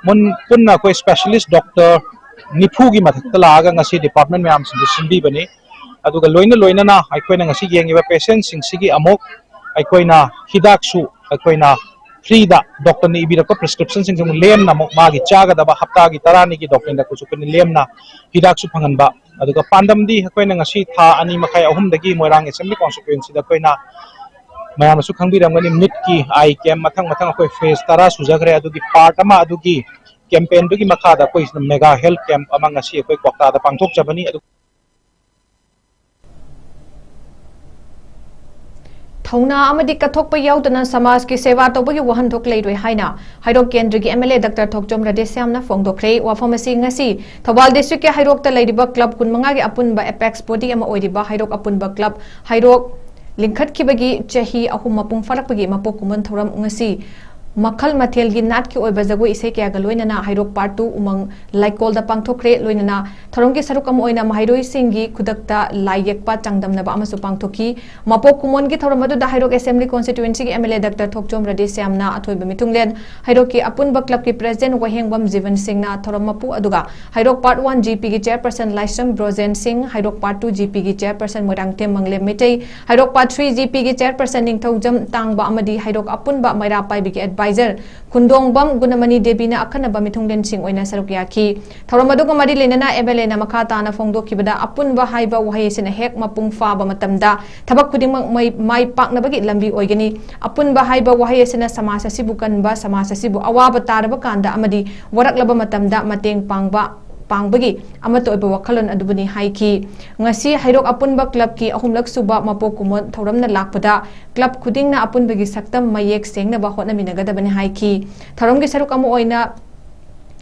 ꯃꯨꯟ-, ꯄꯨꯟꯅ ꯑꯩꯈꯣꯏ specialist doctor ꯅꯤꯐꯨꯒꯤ ꯃꯊꯛꯇ ꯂꯥꯛꯑꯒ ꯉꯁꯤ department ꯃꯌꯥꯝꯁꯤꯡꯗꯨ ꯁꯤꯟꯕꯤꯕꯅꯤ꯫ ꯑꯗꯨꯒ ꯂꯣꯏꯅ ꯂꯣꯏꯅꯅ ꯑꯩꯈꯣꯏꯅ ꯉꯁꯤ ꯌꯦꯡꯉꯤꯕ patientꯁꯤꯡꯁꯤꯒꯤ ꯑꯃꯨꯛ ꯑꯩꯈꯣꯏꯅ ꯍꯤꯗꯥꯛꯁꯨ ꯑꯩꯈꯣꯏꯅ freeꯗ doctorꯅ ꯏꯕꯤꯔꯛꯄ prescriptionꯁꯤꯡꯁꯤ ꯑꯃꯨꯛ ꯂꯦꯝꯅ ꯑꯃꯨꯛ ꯃꯥꯒꯤ ꯆꯥꯒꯗꯕ ꯍꯞꯇꯥꯒꯤ ꯇꯔꯥꯅꯤꯒꯤ doctorꯅ ꯑꯩꯈꯣꯏꯁꯨ ꯑꯩꯈꯣꯏꯅ ꯂꯦꯝꯅ ꯍꯤꯗꯥꯛꯁꯨ ꯐꯪꯍꯟꯕ꯫ ꯑꯗꯨꯒ ꯄꯥꯟꯗꯝꯗꯤ ꯑꯩꯈꯣꯏꯅ ꯉꯁꯤ ꯊꯥ ꯑꯅꯤ ꯃꯈꯥꯏ ꯑꯍꯨꯝꯗꯒꯤ ꯃꯣꯏꯔꯥꯡ assembly constituencyꯗ ꯑꯩꯈꯣꯏꯅ ꯃꯌꯥꯝꯅꯁꯨ ꯈꯪꯕꯤꯔꯝꯒꯅꯤ, ꯃꯤꯠꯀꯤ eye camp ꯃꯊꯪ ꯃꯊꯪ ꯑꯩꯈꯣꯏ phase ꯇꯔꯥ ꯁꯨꯖꯈ꯭ꯔꯦ꯫ ꯑꯗꯨꯒꯤ part ꯑꯃ ꯑꯗꯨꯒꯤ campaignꯗꯨꯒꯤ ꯃꯈꯥꯗ ꯑꯩꯈꯣꯏ mega health camp ꯑꯃ ꯉꯁꯤ ꯑꯩꯈꯣꯏ ꯀ꯭ꯋꯥꯛꯇꯥꯗ ꯄꯥꯡꯊꯣꯛꯆꯕꯅꯤ꯫ ꯑꯗꯨ ꯊꯧꯅꯥ ꯑꯃꯗꯤ ꯀꯠꯊꯣꯛꯄ ꯌꯥꯎꯗꯅ ꯁꯃꯥꯖꯀꯤ ꯁꯦꯕꯥ ꯇꯧꯕꯒꯤ ꯋꯥꯍꯟꯊꯣꯛ ꯂꯩꯔꯣꯏ ꯍꯥꯏꯅ ꯍꯩꯔꯣꯛ ꯀꯦꯟꯗ꯭ꯔꯒꯤ M L A Doctor ꯊꯣꯛꯆꯣꯝ ꯔꯥꯙꯦꯁ꯭ꯌꯥꯝꯅ ꯐꯣꯡꯗꯣꯛꯈ꯭ꯔꯦ꯫ ꯋꯥꯐꯝ ꯑꯁꯤ ꯉꯁꯤ ꯊꯧꯕꯥꯜ districtꯀꯤ ꯍꯩꯔꯣꯛꯇ ꯂꯩꯔꯤꯕ club ꯀꯨꯟꯃꯉꯥꯒꯤ ꯑꯄꯨꯟꯕ apex body ꯑꯃ ꯑꯣꯏꯔꯤꯕ ꯍꯩꯔꯣꯛ ꯑꯄꯨꯟꯕ club ꯍꯩꯔꯣꯛ ꯂꯤꯡꯈꯠꯈꯤꯕꯒꯤ ꯆꯍꯤ ꯑꯍꯨꯝ ꯃꯄꯨꯡ ꯐꯥꯔꯛꯄꯒꯤ ꯃꯄꯣꯛ ꯀꯨꯝꯑꯣꯟ ꯊꯧꯔꯝ ꯉꯁꯤ ꯃꯈꯜ ꯃꯊꯦꯜꯒꯤ ꯅꯥꯠꯀꯤ ꯑꯣꯏꯕ ꯖꯒꯣꯏ ꯏꯁꯩ ꯀꯌꯥꯒ ꯂꯣꯏꯅꯅ ꯍꯩꯔꯣꯛ ꯄꯥꯔꯠ ꯇꯨ ꯎꯃꯪ ꯂꯩꯀꯣꯜꯗ ꯄꯥꯡꯊꯣꯛꯈ꯭ꯔꯦ꯫ ꯂꯣꯏꯅꯅ ꯊꯧꯔꯝꯒꯤ ꯁꯔꯨꯛ ꯑꯃ ꯑꯣꯏꯅ ꯃꯍꯩꯔꯣꯏꯁꯤꯡꯒꯤ ꯈꯨꯗꯛꯇ ꯂꯥꯏ ꯌꯦꯛꯄ ꯆꯥꯡꯗꯝꯅꯕ ꯑꯃꯁꯨ ꯄꯥꯡꯊꯣꯛꯈꯤ꯫ ꯃꯄꯣꯛ ꯀꯨꯝꯑꯣꯟꯒꯤ ꯊꯧꯔꯝ ꯑꯗꯨꯗ ꯍꯩꯔꯣꯛ ꯑꯦꯁꯦꯝꯕ꯭ꯂꯤ ꯀꯣꯟꯁꯇꯤꯇ꯭ꯋꯦꯟꯁꯤꯒꯤ M L A doctor Thokchom ꯔꯥꯙꯦꯁ꯭ꯌꯥꯝꯅ ꯑꯊꯣꯏꯕ ꯃꯤꯊꯨꯡꯂꯦꯟ, ꯍꯩꯔꯣꯛꯀꯤ ꯑꯄꯨꯟꯕ ꯀ꯭ꯂꯕꯀꯤ ꯄ꯭ꯔꯦꯁꯤꯗꯦꯟꯠ ꯋꯥꯍꯦꯡꯕꯝ ꯖꯤꯕꯟ ꯁꯤꯡꯅ ꯊꯧꯔꯝ ꯃꯄꯨ, ꯑꯗꯨꯒ ꯍꯩꯔꯣꯛ ꯄꯥꯔꯠ ꯋꯥꯟ ꯖꯤ ꯄꯤꯒꯤ ꯆꯦꯌꯔꯄꯔꯁꯟ ꯂꯥꯏꯁ꯭ꯔꯝ ꯕ꯭ꯔꯣꯖꯦꯟ ꯁꯤꯡ, ꯍꯩꯔꯣꯛ ꯄꯥꯔꯠ ꯇꯨ ꯖꯤ ꯄꯤꯒꯤ ꯆꯦꯌꯔꯄꯔꯁꯟ ꯃꯣꯏꯔꯥꯡꯊꯦꯝ ꯃꯪꯂꯦꯝ ꯃꯩꯇꯩ, ꯍꯩꯔꯣꯛ ꯄꯥꯔꯠ ꯊ꯭ꯔꯤ ꯖꯤ ꯄꯤꯒꯤ ꯆꯦꯌꯔꯄꯔꯁꯟ ꯅꯤꯡꯊꯧꯖꯝ ꯇꯥꯡꯕ ꯑꯃꯗꯤ ꯍꯩꯔꯣꯛ ꯑꯄꯨꯟꯕ ꯃꯩꯔꯥ ꯄꯥꯏꯕꯤꯒꯤ ꯑꯦꯗꯚꯥꯏꯖꯔ ꯈꯨꯟꯗꯣꯡꯕꯝ ꯒꯨꯅꯃꯅꯤ ꯗꯦꯕꯤꯅ ꯑꯈꯟꯅꯕ ꯃꯤꯊꯨꯡꯂꯦꯟꯁꯤꯡ ꯑꯣꯏꯅ ꯁꯔꯨꯛ ꯌꯥꯈꯤ꯫ ꯊꯧꯔꯝ ꯑꯗꯨꯒ ꯃꯔꯤ ꯂꯩꯅꯅ ꯑꯦꯝ ꯑꯦꯜ ꯑꯦꯅ ꯃꯈꯥ ꯇꯥꯅ ꯐꯣꯡꯗꯣꯛꯈꯤꯕꯗ, ꯑꯄꯨꯟꯕ ꯍꯥꯏꯕ ꯋꯥꯍꯩ ꯑꯁꯤꯅ ꯍꯦꯛ ꯃꯄꯨꯡ ꯐꯥꯕ ꯃꯇꯝꯗ ꯊꯕꯛ ꯈꯨꯗꯤꯡꯃꯛ ꯃꯩ-, ꯃꯥꯏ ꯄꯥꯛꯅꯕꯒꯤ ꯂꯝꯕꯤ ꯑꯣꯏꯒꯅꯤ꯫ ꯑꯄꯨꯟꯕ ꯍꯥꯏꯕ ꯋꯥꯍꯩ ꯑꯁꯤꯅ ꯁꯃꯥꯖ ꯑꯁꯤꯕꯨ ꯀꯟꯕ, ꯁꯃꯥꯖ ꯑꯁꯤꯕꯨ ꯑꯋꯥꯕ ꯇꯥꯔꯕ ꯀꯥꯟꯗ ꯑꯃꯗꯤ ꯋꯥꯔꯛꯂꯕ ꯃꯇꯝꯗ ꯃꯇꯦꯡ ꯄꯥꯡꯕ, ꯄꯥꯡꯕꯒꯤ ꯑꯃꯠꯇ ꯑꯣꯏꯕ ꯋꯥꯈꯜꯂꯣꯟ ꯑꯗꯨꯕꯨꯅꯤ ꯍꯥꯏꯈꯤ꯫ ꯉꯁꯤ ꯍꯩꯔꯣꯛ ꯑꯄꯨꯟꯕ ꯀ꯭ꯂꯕꯀꯤ ꯑꯍꯨꯝꯂꯛ ꯁꯨꯕ ꯃꯄꯣꯛ ꯀꯨꯝꯑꯣꯟ ꯊꯧꯔꯝꯅ ꯂꯥꯛꯄꯗ ꯀ꯭ꯂꯕ ꯈꯨꯗꯤꯡꯅ ꯑꯄꯨꯟꯕꯒꯤ ꯁꯛꯇꯝ ꯃꯌꯦꯛ ꯁꯦꯡꯅꯕ ꯍꯣꯠꯅꯃꯤꯟꯅꯒꯗꯕꯅꯤ ꯍꯥꯏꯈꯤ꯫ ꯊꯧꯔꯝꯒꯤ ꯁꯔꯨꯛ ꯑꯃ ꯑꯣꯏꯅ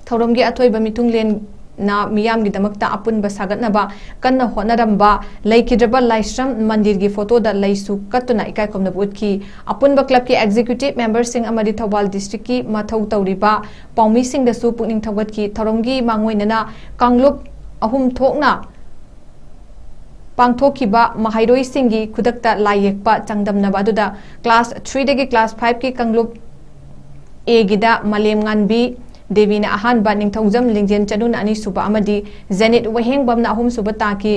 ꯊꯧꯔꯝꯒꯤ ꯑꯊꯣꯏꯕ ꯃꯤꯊꯨꯡꯂꯦꯟꯅ ꯃꯤꯌꯥꯝꯒꯤꯗꯃꯛꯇ ꯑꯄꯨꯟꯕ ꯁꯥꯒꯠꯅꯕ ꯀꯟꯅ ꯍꯣꯠꯅꯔꯝꯕ ꯂꯩꯈꯤꯗ꯭ꯔꯕ ꯂꯥꯏꯁ꯭ꯔꯝ ꯃꯟꯗꯤꯔꯒꯤ ꯐꯣꯇꯣꯗ ꯂꯩꯁꯨ ꯀꯠꯇꯨꯅ ꯏꯀꯥꯏ ꯈꯨꯝꯅꯕ ꯎꯠꯈꯤ꯫ ꯑꯄꯨꯟꯕ ꯀ꯭ꯂꯕꯀꯤ ꯑꯦꯛꯖꯤꯀ꯭ꯌꯨꯇꯤꯚ ꯃꯦꯝꯕꯔꯁꯤꯡ ꯑꯃꯗꯤ ꯊꯧꯕꯥꯜ ꯗꯤꯁꯇ꯭ꯔꯤꯛꯀꯤ ꯃꯊꯧ ꯇꯧꯔꯤꯕ ꯄꯥꯎꯃꯤꯁꯤꯡꯗꯁꯨ ꯄꯨꯛꯅꯤꯡ ꯊꯧꯒꯠꯈꯤ꯫ ꯊꯧꯔꯝꯒꯤ ꯃꯥꯡꯑꯣꯏꯅꯅ ꯀꯥꯡꯂꯨꯞ ꯑꯍꯨꯝ ꯊꯣꯛꯅ ꯄꯥꯡꯊꯣꯛꯈꯤꯕ ꯃꯍꯩꯔꯣꯏꯁꯤꯡꯒꯤ ꯈꯨꯗꯛꯇ ꯂꯥꯏ ꯌꯦꯛꯄ ꯆꯥꯡꯗꯝꯅꯕ ꯑꯗꯨꯗ ꯀ꯭ꯂꯥꯁ ꯊ꯭ꯔꯤꯗꯒꯤ ꯀ꯭ꯂꯥꯁ ꯐꯥꯏꯚꯀꯤ ꯀꯥꯡꯂꯨꯞ ꯑꯦꯒꯤꯗ ꯃꯥꯂꯦꯝꯉꯥꯟꯕꯤ ꯗꯦꯕꯤꯅ ꯑꯍꯥꯟꯕ, ꯅꯤꯡꯊꯧꯖꯝ ꯂꯤꯡꯖꯦꯟ ꯆꯅꯨꯅ ꯑꯅꯤꯁꯨꯕ ꯑꯃꯗꯤ ꯖꯦꯅꯤꯠ ꯋꯥꯍꯦꯡꯕꯝꯅ ꯑꯍꯨꯝꯁꯨꯕ ꯇꯥꯈꯤ꯫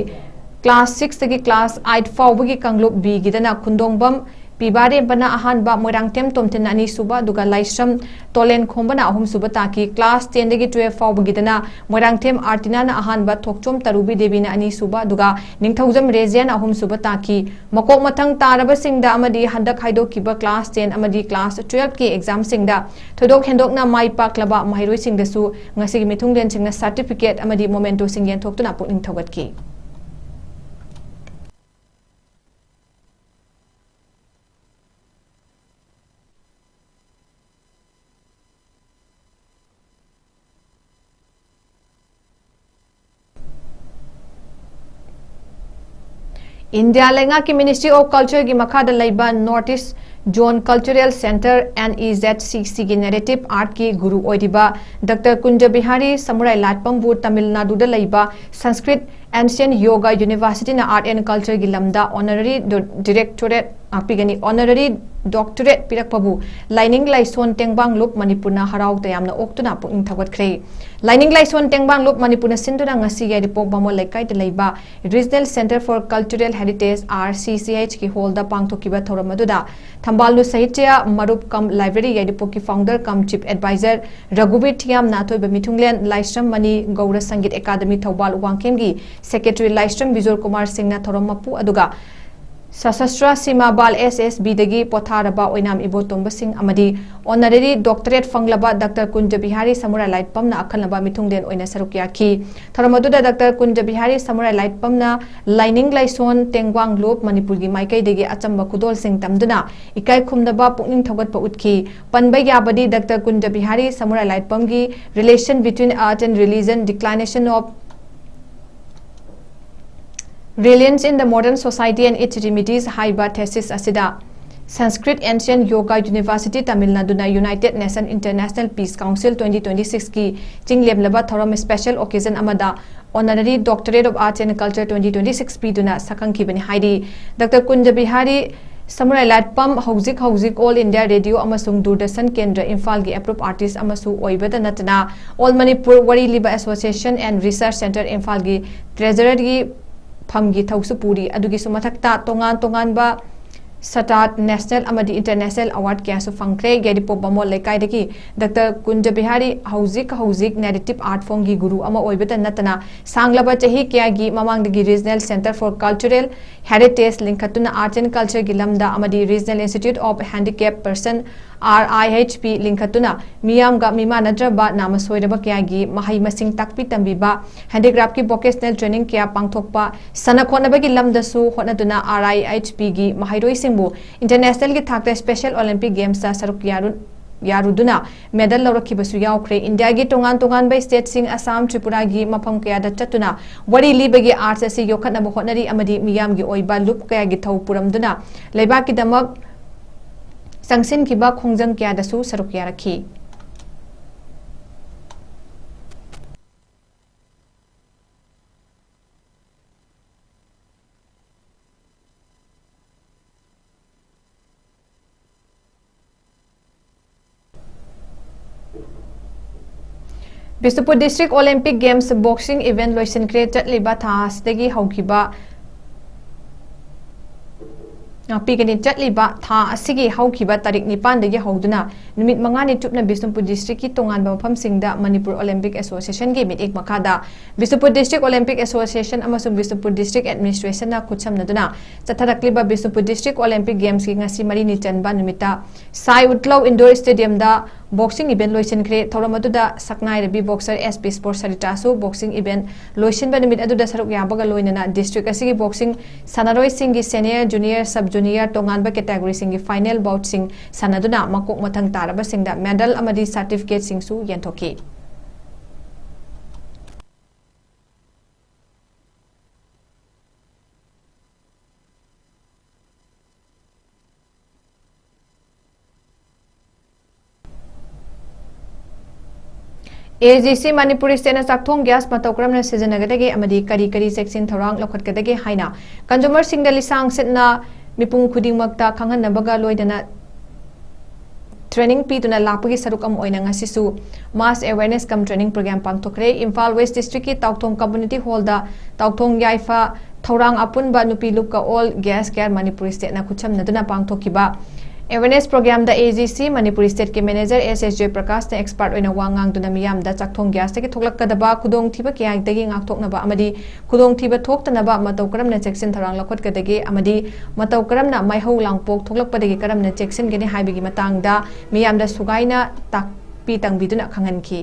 ꯀ꯭ꯂꯥꯁ ꯁꯤꯛꯁꯇꯒꯤ ꯀ꯭ꯂꯥꯁ ꯑꯥꯏꯠ ꯐꯥꯎꯕꯒꯤ ꯀꯥꯡꯂꯨꯞ ꯕꯤꯒꯤꯗꯅ ꯈꯨꯟꯗꯣꯡꯕꯝ ꯄꯤꯕꯥꯔꯦꯝꯕꯅ ꯑꯍꯥꯟꯕ, ꯃꯣꯏꯔꯥꯡꯊꯦꯝ ꯇꯣꯝꯊꯤꯟꯅ ꯑꯅꯤꯁꯨꯕ, ꯑꯗꯨꯒ ꯂꯥꯏꯁ꯭ꯔꯝ ꯇꯣꯂꯦꯟ ꯈꯣꯝꯕꯅ ꯑꯍꯨꯝꯁꯨꯕ ꯇꯥꯈꯤ꯫ ꯀ꯭ꯂꯥꯁ ꯇꯦꯟꯗꯒꯤ ꯇꯨꯋꯦꯜꯐ ꯐꯥꯎꯕꯒꯤꯗꯅ ꯃꯣꯏꯔꯥꯡꯊꯦꯝ ꯑꯥꯔꯇꯤꯅꯥꯅ ꯑꯍꯥꯟꯕ, ꯊꯣꯛꯆꯣꯝ ꯇꯔꯨꯕꯤ ꯗꯦꯕꯤꯅ ꯑꯅꯤꯁꯨꯕ, ꯑꯗꯨꯒ ꯅꯤꯡꯊꯧꯖꯝ ꯔꯦꯖꯤꯌꯥꯅ ꯑꯍꯨꯝꯁꯨꯕ ꯇꯥꯈꯤ꯫ ꯃꯀꯣꯛ ꯃꯊꯪ ꯇꯥꯔꯕꯁꯤꯡꯗ ꯑꯃꯗꯤ ꯍꯟꯗꯛ ꯍꯥꯏꯗꯣꯛꯈꯤꯕ ꯀ꯭ꯂꯥꯁ ꯇꯦꯟ ꯑꯃꯗꯤ ꯀ꯭ꯂꯥꯁ ꯇꯨꯋꯦꯜꯐꯀꯤ ꯑꯦꯛꯖꯥꯝꯁꯤꯡꯗ ꯊꯣꯏꯗꯣꯛ ꯍꯦꯟꯗꯣꯛꯅ ꯃꯥꯏ ꯄꯥꯛꯂꯕ ꯃꯍꯩꯔꯣꯏꯁꯤꯡꯗꯁꯨ ꯉꯁꯤꯒꯤ ꯃꯤꯊꯨꯡꯂꯦꯟꯁꯤꯡꯅ ꯁꯥꯔꯇꯤꯐꯤꯀꯦꯠ ꯑꯃꯗꯤ ꯃꯣꯃꯦꯟꯇꯣꯁꯤꯡ ꯌꯦꯟꯊꯣꯛꯇꯨꯅ ꯄꯨꯛꯅꯤꯡ ꯊꯧꯒꯠꯈꯤ꯫ ꯏꯟꯗꯤꯌꯥ ꯂꯩꯉꯥꯛꯀꯤ Ministry of Cultureꯒꯤ ꯃꯈꯥꯗ ꯂꯩꯕ North East Zone Cultural Centre, NEZCC ꯒꯤ narrative art ꯀꯤ ꯒꯨꯔꯨ ꯑꯣꯏꯔꯤꯕ ꯗꯥꯛꯇꯔ ꯀꯨꯟꯖ ꯕꯤꯍꯥꯔꯤ ꯁꯃꯨꯔꯥꯏ ꯂꯥꯠꯄꯝꯕꯨ ꯇꯥꯃꯤꯜ ꯅꯥꯗꯨꯗ ꯂꯩꯕ Sanskrit Ancient Yoga University ꯅ Art and Culture ꯒꯤ ꯂꯝꯗ honorary do-, directorate, ꯉꯥꯛꯄꯤꯒꯅꯤ, honorary doctorate ꯄꯤꯔꯛꯄꯕꯨ ꯂꯥꯏꯅꯤꯡ ꯂꯥꯏꯁꯣꯟ ꯇꯦꯡꯕꯥꯡ ꯂꯨꯞ ꯃꯅꯤꯄꯨꯔꯅ ꯍꯔꯥꯎ ꯇꯌꯥꯝꯅ ꯑꯣꯛꯇꯨꯅ ꯄꯨꯛꯅꯤꯡ ꯊꯧꯒꯠꯈ꯭ꯔꯦ꯫ ꯂꯥꯏꯅꯤꯡ ꯂꯥꯏꯁꯣꯟ ꯇꯦꯡꯕꯥꯡ ꯂꯨꯞ ꯃꯅꯤꯄꯨꯔꯅ ꯁꯤꯟꯗꯨꯅ ꯉꯁꯤ ꯌꯥꯏꯔꯤꯄꯣꯛ ꯕꯥꯃꯣꯟ ꯂꯩꯀꯥꯏꯗ ꯂꯩꯕ Regional Centre for Cultural Heritage, RCCH ꯀꯤ hall ꯗ ꯄꯥꯡꯊꯣꯛꯈꯤꯕ ꯊꯧꯔꯝ ꯑꯗꯨꯗ ꯊꯝꯕꯥꯜꯅꯨ ꯁꯥꯍꯤꯇ꯭ꯌ ꯃꯔꯨꯞ cum library ꯌꯥꯏꯔꯤꯄꯣꯛꯀꯤ founder cum chief advisor ꯔꯘꯨꯕꯤꯔ ꯊꯤꯌꯥꯝꯅ, ꯑꯊꯣꯏꯕ ꯃꯤꯊꯨꯡꯂꯦꯟ ꯂꯥꯏꯁ꯭ꯔꯝ ꯃꯅꯤ, ꯒꯧꯔ ꯁꯪꯒꯤꯠ ꯑꯦꯀꯥꯗꯃꯤ ꯊꯧꯕꯥꯜ ꯋꯥꯡꯈꯦꯝꯒꯤ secretary ꯂꯥꯏꯁ꯭ꯔꯝ ꯕꯤꯖꯣꯔ ꯀꯨꯃꯥꯔ ꯁꯤꯡꯅ ꯊꯧꯔꯝ ꯃꯄꯨ ꯑꯗꯨꯒ ꯁꯁꯁ꯭ꯔ ꯁꯤꯃꯥ ꯕꯥꯜ SSB ꯗꯒꯤ ꯄꯣꯊꯥꯔꯕ ꯑꯣꯏꯅꯥꯝ ꯏꯕꯣꯇꯣꯝꯕ ꯁꯤꯡ ꯑꯃꯗꯤ honorary doctorate ꯐꯪꯂꯕ ꯗꯥꯛꯇꯔ ꯀꯨꯟꯖ ꯕꯤꯍꯥꯔꯤ ꯁꯃꯨꯔꯥꯏ ꯂꯥꯏꯠꯄꯝꯅ ꯑꯈꯟꯅꯕ ꯃꯤꯊꯨꯡꯂꯦꯟ ꯑꯣꯏꯅ ꯁꯔꯨꯛ ꯌꯥꯈꯤ꯫ ꯊꯧꯔꯝ ꯑꯗꯨꯗ ꯗꯥꯛꯇꯔ ꯀꯨꯟꯖ ꯕꯤꯍꯥꯔꯤ ꯁꯃꯨꯔꯥꯏ ꯂꯥꯏꯠꯄꯝꯅ ꯂꯥꯏꯅꯤꯡ ꯂꯥꯏꯁꯣꯟ ꯇꯦꯡꯒ꯭ꯋꯥꯡ ꯂꯨꯞ ꯃꯅꯤꯄꯨꯔꯒꯤ ꯃꯥꯏꯀꯩꯗꯒꯤ ꯑꯆꯝꯕ ꯈꯨꯗꯣꯜꯁꯤꯡ ꯇꯝꯗꯨꯅ ꯏꯀꯥꯏ ꯈꯨꯝꯅꯕ ꯄꯨꯛꯅꯤꯡ ꯊꯧꯒꯠꯄ ꯎꯠꯈꯤ꯫ ꯄꯟꯕ ꯌꯥꯕꯗꯤ ꯗꯥꯛꯇꯔ ꯀꯨꯟꯖ ꯕꯤꯍꯥꯔꯤ ꯁꯃꯨꯔꯥꯏ ꯂꯥꯏꯠꯄꯝꯒꯤ Relation Between Art and Religion, Declination of Reliance in the Modern Society and Its Remedies ꯍꯥꯏꯕ thesis ꯑꯁꯤꯗ Sanskrit Ancient Yoga University, Tamil ꯅꯥꯗꯨꯅ United Nation International Peace Council twenty twenty-six ꯀꯤ ꯆꯤꯡꯂꯦꯝꯂꯕ ꯊꯧꯔꯝ special occasion ꯑꯃꯗ Honorary Doctorate of Arts and Culture twenty twenty-six ꯄꯤꯗꯨꯅ ꯁꯛꯈꯪꯈꯤꯕꯅꯤ ꯍꯥꯏꯔꯤ꯫ Doctor Kunja Bihari ꯁꯃꯨꯔꯥꯏ ꯂꯥꯠꯄꯝ ꯍꯧꯖꯤꯛ ꯍꯧꯖꯤꯛ All India Radio ꯑꯃꯁꯨꯡ ꯗꯨꯔꯗꯔꯁꯟ ꯀꯦꯟꯗ꯭ꯔ ꯏꯝꯐꯥꯜꯒꯤ approved artist ꯑꯃꯁꯨ ꯑꯣꯏꯕꯇ ꯅꯠꯇꯅ All Manipur ꯋꯥꯔꯤ ꯂꯤꯕ Association and Research Centre ꯏꯝꯐꯥꯜꯒꯤ treasurer ꯒꯤ ꯐꯝꯒꯤ ꯊꯧꯁꯨ ꯄꯨꯔꯤ꯫ ꯑꯗꯨꯒꯤꯁꯨ ꯃꯊꯛꯇ ꯇꯣꯉꯥꯟ ꯇꯣꯉꯥꯟꯕ ꯁꯇꯥꯠ, national ꯑꯃꯗꯤ international award ꯀꯌꯥꯁꯨ ꯐꯪꯈ꯭ꯔꯦ꯫ ꯌꯥꯏꯔꯤꯄꯣꯛ ꯕꯥꯃꯣꯟ ꯂꯩꯀꯥꯏꯗꯒꯤ ꯗꯥꯛꯇꯔ ꯀꯨꯟꯖ ꯕꯤꯍꯥꯔꯤ ꯍꯧꯖꯤꯛ ꯍꯧꯖꯤꯛ narrative art form ꯒꯤ ꯒꯨꯔꯨ ꯑꯃ ꯑꯣꯏꯕꯇ ꯅꯠꯇꯅ ꯁꯥꯡꯂꯕ ꯆꯍꯤ ꯀꯌꯥꯒꯤ ꯃꯃꯥꯡꯗꯒꯤ Regional Centre for Cultural Heritage ꯂꯤꯡꯈꯠꯇꯨꯅ Arts and Culture ꯒꯤ ꯂꯝꯗ ꯑꯃꯗꯤ Regional Institute of Handicap Person, RIHP ꯂꯤꯡꯈꯠꯇꯨꯅ ꯃꯤꯌꯥꯝꯒ ꯃꯤꯃꯥꯟꯅꯗ꯭ꯔꯕ ꯅꯥꯃ ꯁꯣꯏꯔꯕ ꯀꯌꯥꯒꯤ ꯃꯍꯩ ꯃꯁꯤꯡ ꯇꯥꯛꯄꯤ ꯇꯝꯕꯤꯕ, handicraft ꯀꯤ vocational training ꯀꯌꯥ ꯄꯥꯡꯊꯣꯛꯄ, ꯁꯥꯟꯅ ꯈꯣꯠꯅꯕꯒꯤ ꯂꯝꯗꯁꯨ ꯍꯣꯠꯅꯗꯨꯅ RIHP ꯒꯤ ꯃꯍꯩꯔꯣꯏꯁꯤꯡꯕꯨ international ꯒꯤ ꯊꯥꯛꯇ Special Olympic Games ꯇ ꯁꯔꯨꯛ ꯌꯥꯔꯨ-, ꯌꯥꯔꯨꯗꯨꯅ medal ꯂꯧꯔꯛꯈꯤꯕꯁꯨ ꯌꯥꯎꯈ꯭ꯔꯦ꯫ ꯏꯟꯗꯤꯌꯥꯒꯤ ꯇꯣꯉꯥꯟ ꯇꯣꯉꯥꯟꯕ state ꯁꯤꯡ ꯑꯁꯥꯝ, ꯇ꯭ꯔꯤꯄꯨꯔꯥꯒꯤ ꯃꯐꯝ ꯀꯌꯥꯗ ꯆꯠꯇꯨꯅ ꯋꯥꯔꯤ ꯂꯤꯕꯒꯤ arts ꯑꯁꯤ ꯌꯣꯛꯈꯠꯅꯕ ꯍꯣꯠꯅꯔꯤ ꯑꯃꯗꯤ ꯃꯤꯌꯥꯝꯒꯤ ꯑꯣꯏꯕ ꯂꯨꯞ ꯀꯌꯥꯒꯤ ꯊꯧ ꯄꯨꯔꯝꯗꯨꯅ ꯂꯩꯕꯥꯛꯀꯤꯗꯃꯛ ꯆꯪꯁꯤꯟꯈꯤꯕ ꯈꯣꯡꯖꯪ ꯀꯌꯥꯗꯁꯨ ꯁꯔꯨꯛ ꯌꯥꯔꯛꯈꯤ꯫ Bishnupur District Olympic Games boxing event ꯂꯣꯏꯁꯤꯟꯈ꯭ꯔꯦ꯫ ꯆꯠꯂꯤꯕ ꯊꯥ ꯑꯁꯤꯗꯒꯤ ꯍꯧꯈꯤꯕ, ꯉꯥꯛꯄꯤꯒꯅꯤ, ꯆꯠꯂꯤꯕ ꯊꯥ ꯑꯁꯤꯒꯤ ꯍꯧꯈꯤꯕ ꯇꯥꯔꯤꯛ ꯅꯤꯄꯥꯟꯗꯒꯤ ꯍꯧꯗꯨꯅ ꯅꯨꯃꯤꯠ ꯃꯉꯥꯅꯤ ꯆꯨꯞꯅ ꯕꯤꯁꯅꯨꯄꯨꯔ district ꯀꯤ ꯇꯣꯉꯥꯟꯕ ꯃꯐꯝꯁꯤꯡꯗ ꯃꯅꯤꯄꯨꯔ Olympic Association ꯒꯤ ꯃꯤꯠꯌꯦꯡ ꯃꯈꯥꯗ ꯕꯤꯁꯅꯨꯄꯨꯔ District Olympic Association ꯑꯃꯁꯨꯡ ꯕꯤꯁꯅꯨꯄꯨꯔ District Administration ꯅ ꯈꯨꯠꯁꯝꯅꯗꯨꯅ ꯆꯠꯊꯔꯛꯂꯤꯕ ꯕꯤꯁꯅꯨꯄꯨꯔ District Olympic Games ꯀꯤ ꯉꯁꯤ ꯃꯔꯤꯅꯤ ꯆꯟꯕ ꯅꯨꯃꯤꯠꯇ ꯁꯥꯏ ꯎꯠꯂꯧ Indoor Stadium ꯗ boxing event ꯂꯣꯏꯁꯤꯟꯈ꯭ꯔꯦ꯫ ꯊꯧꯔꯝ ꯑꯗꯨꯗ ꯁꯛꯅꯥꯏꯔꯕꯤ boxer S P Sports ꯁꯔꯤꯇꯥꯁꯨ boxing event ꯂꯣꯏꯁꯤꯟꯕ ꯅꯨꯃꯤꯠ ꯑꯗꯨꯗ ꯁꯔꯨꯛ ꯌꯥꯕꯒ ꯂꯣꯏꯅꯅ district ꯑꯁꯤꯒꯤ boxing ꯁꯥꯟꯅꯔꯣꯏꯁꯤꯡꯒꯤ senior, junior, sub junior ꯇꯣꯉꯥꯟꯕ category ꯁꯤꯡꯒꯤ final bout ꯁꯤꯡ ꯁꯥꯟꯅꯗꯨꯅ ꯃꯀꯣꯛ ꯃꯊꯪ ꯇꯥꯔꯕꯁꯤꯡꯗ medal ꯑꯃꯗꯤ certificate ꯁꯤꯡꯁꯨ ꯌꯦꯟꯊꯣꯛꯈꯤ꯫ A G C Manipur State ꯅ ꯆꯥꯛꯊꯣꯡ gas ꯃꯇꯧ ꯀꯔꯝꯅ ꯁꯤꯖꯤꯟꯅꯒꯗꯒꯦ ꯑꯃꯗꯤ ꯀꯔꯤ ꯀꯔꯤ ꯆꯦꯛꯁꯤꯟ ꯊꯧꯔꯥꯡ ꯂꯧꯈꯠꯀꯗꯒꯦ ꯍꯥꯏꯅ consumer ꯁꯤꯡꯗ ꯂꯤꯁꯥꯡ ꯁꯤꯠꯅ ꯃꯤꯄꯨꯝ ꯈꯨꯗꯤꯡꯃꯛꯇ ꯈꯪꯍꯟꯅꯕꯒ ꯂꯣꯏꯅꯅ training ꯄꯤꯗꯨꯅ ꯂꯥꯛꯄꯒꯤ ꯁꯔꯨꯛ ꯑꯃ ꯑꯣꯏꯅ ꯉꯁꯤꯁꯨ mass awareness cum training program ꯄꯥꯡꯊꯣꯛꯈ꯭ꯔꯦ꯫ Imphal West District ꯀꯤ ꯇꯥꯎꯊꯣꯡ Community Hall ꯗ ꯇꯥꯎꯊꯣꯡ ꯌꯥꯏꯐ ꯊꯧꯔꯥꯡ ꯑꯄꯨꯟꯕ ꯅꯨꯄꯤ ꯂꯨꯞꯀ All Gas Care Manipur State ꯅ ꯈꯨꯠꯁꯝꯅꯗꯨꯅ ꯄꯥꯡꯊꯣꯛꯈꯤꯕ awareness program the A G C Manipur State ꯀꯤ manager S S Joy Prakash ꯅ expert ꯑꯣꯏꯅ ꯋꯥ ꯉꯥꯡꯗꯨꯅ ꯃꯤꯌꯥꯝꯗ ꯆꯥꯛꯊꯣꯡ gas ꯇꯒꯤ ꯊꯣꯛꯂꯛꯀꯗꯕ ꯈꯨꯗꯣꯡꯊꯤꯕ ꯀꯌꯥꯗꯒꯤ ꯉꯥꯛꯊꯣꯛꯅꯕ ꯑꯃꯗꯤ ꯈꯨꯗꯣꯡꯊꯤꯕ ꯊꯣꯛꯇꯅꯕ ꯃꯇꯧ ꯀꯔꯝꯅ ꯆꯦꯛꯁꯤꯟ ꯊꯧꯔꯥꯡ ꯂꯧꯈꯠꯀꯗꯒꯦ ꯑꯃꯗꯤ ꯃꯇꯧ ꯀꯔꯝꯅ ꯃꯩꯍꯧ ꯂꯥꯡꯄꯣꯛ ꯊꯣꯛꯂꯛꯄꯗꯒꯤ ꯀꯔꯝꯅ ꯆꯦꯛꯁꯤꯟꯒꯅꯤ ꯍꯥꯏꯕꯒꯤ ꯃꯇꯥꯡꯗ ꯃꯤꯌꯥꯝꯗ ꯁꯨꯒꯥꯏꯅ ꯇꯥꯛꯄꯤ ꯇꯝꯕꯤꯗꯨꯅ ꯈꯪꯍꯟꯈꯤ꯫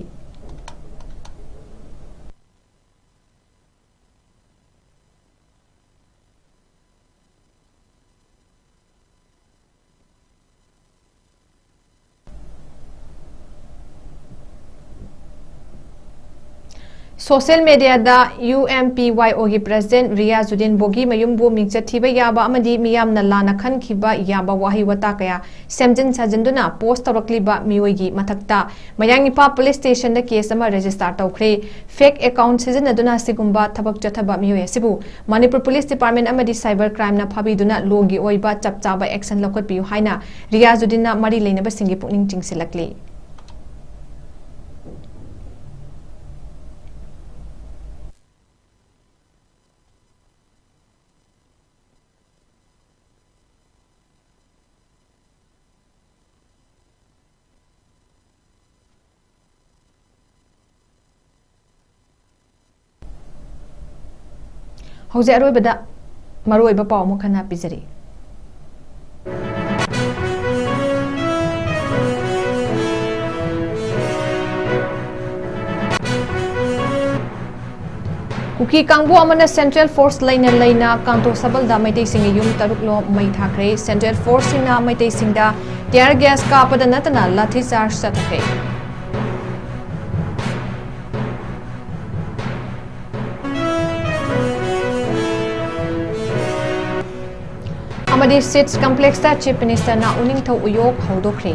Social media ꯗ UMPYO ꯒꯤ President ꯔꯤꯌꯥꯖꯨꯗꯤꯟ ꯕꯣꯒꯤ ꯃꯌꯨꯝꯕꯨ ꯃꯤꯡꯆꯠ ꯊꯤꯕ ꯌꯥꯕ ꯑꯃꯗꯤ ꯃꯤꯌꯥꯝꯅ ꯂꯥꯟꯅ ꯈꯟꯈꯤꯕ ꯌꯥꯕ ꯋꯥꯍꯩ ꯋꯥꯇꯥ ꯀꯌꯥ ꯁꯦꯝꯖꯤꯟ ꯁꯥꯖꯤꯟꯗꯨꯅ post ꯇꯧꯔꯛꯂꯤꯕ ꯃꯤꯑꯣꯏꯒꯤ ꯃꯊꯛꯇ ꯃꯌꯥꯡ ꯏꯝꯐꯥꯜ Police Station ꯗ case ꯑꯃ register ꯇꯧꯈ꯭ꯔꯦ꯫ Fake account ꯁꯤꯖꯤꯟꯅꯗꯨꯅ ꯑꯁꯤꯒꯨꯝꯕ ꯊꯕꯛ ꯆꯠꯊꯕ ꯃꯤꯑꯣꯏ ꯑꯁꯤꯕꯨ Manipur Police Department ꯑꯃꯗꯤ Cyber Crime ꯅ ꯐꯥꯕꯤꯗꯨꯅ law ꯒꯤ ꯑꯣꯏꯕ ꯆꯞ ꯆꯥꯕ action ꯂꯧꯈꯠꯄꯤꯌꯨ ꯍꯥꯏꯅ ꯔꯤꯌꯥꯖꯨꯗꯤꯟꯅ ꯃꯔꯤ ꯂꯩꯅꯕꯁꯤꯡꯒꯤ ꯄꯨꯛꯅꯤꯡ ꯆꯤꯡꯁꯤꯜꯂꯛꯂꯤ꯫ ꯍꯧꯖꯤꯛ ꯑꯔꯣꯏꯕꯗ ꯃꯔꯨꯑꯣꯏꯕ ꯄꯥꯎ ꯑꯃꯨꯛ ꯍꯟꯅ ꯄꯤꯖꯔꯤ꯫ ꯀꯨꯀꯤ ꯀꯥꯡꯕꯨ ꯑꯃꯅ Central Force ꯂꯩꯅ ꯂꯩꯅ ꯀꯥꯡꯇꯣ ꯁꯕꯜꯗ ꯃꯩꯇꯩꯁꯤꯡꯒꯤ ꯌꯨꯝ ꯇꯔꯨꯛ ꯂꯣꯝ ꯃꯩ ꯊꯥꯈ꯭ꯔꯦ꯫ Central Force ꯁꯤꯡꯅ ꯃꯩꯇꯩꯁꯤꯡꯗ tear gas ꯀꯥꯞꯄꯗ ꯅꯠꯇꯅ ꯂꯥꯊꯤ charge ꯆꯠꯊꯈ꯭ꯔꯦ꯫ ꯑꯃꯗꯤ City Complex ꯇ Chief Minister ꯅ ꯎꯅꯤꯡꯊꯧ ꯎꯌꯣꯛ ꯍꯧꯗꯣꯛꯈ꯭ꯔꯦ꯫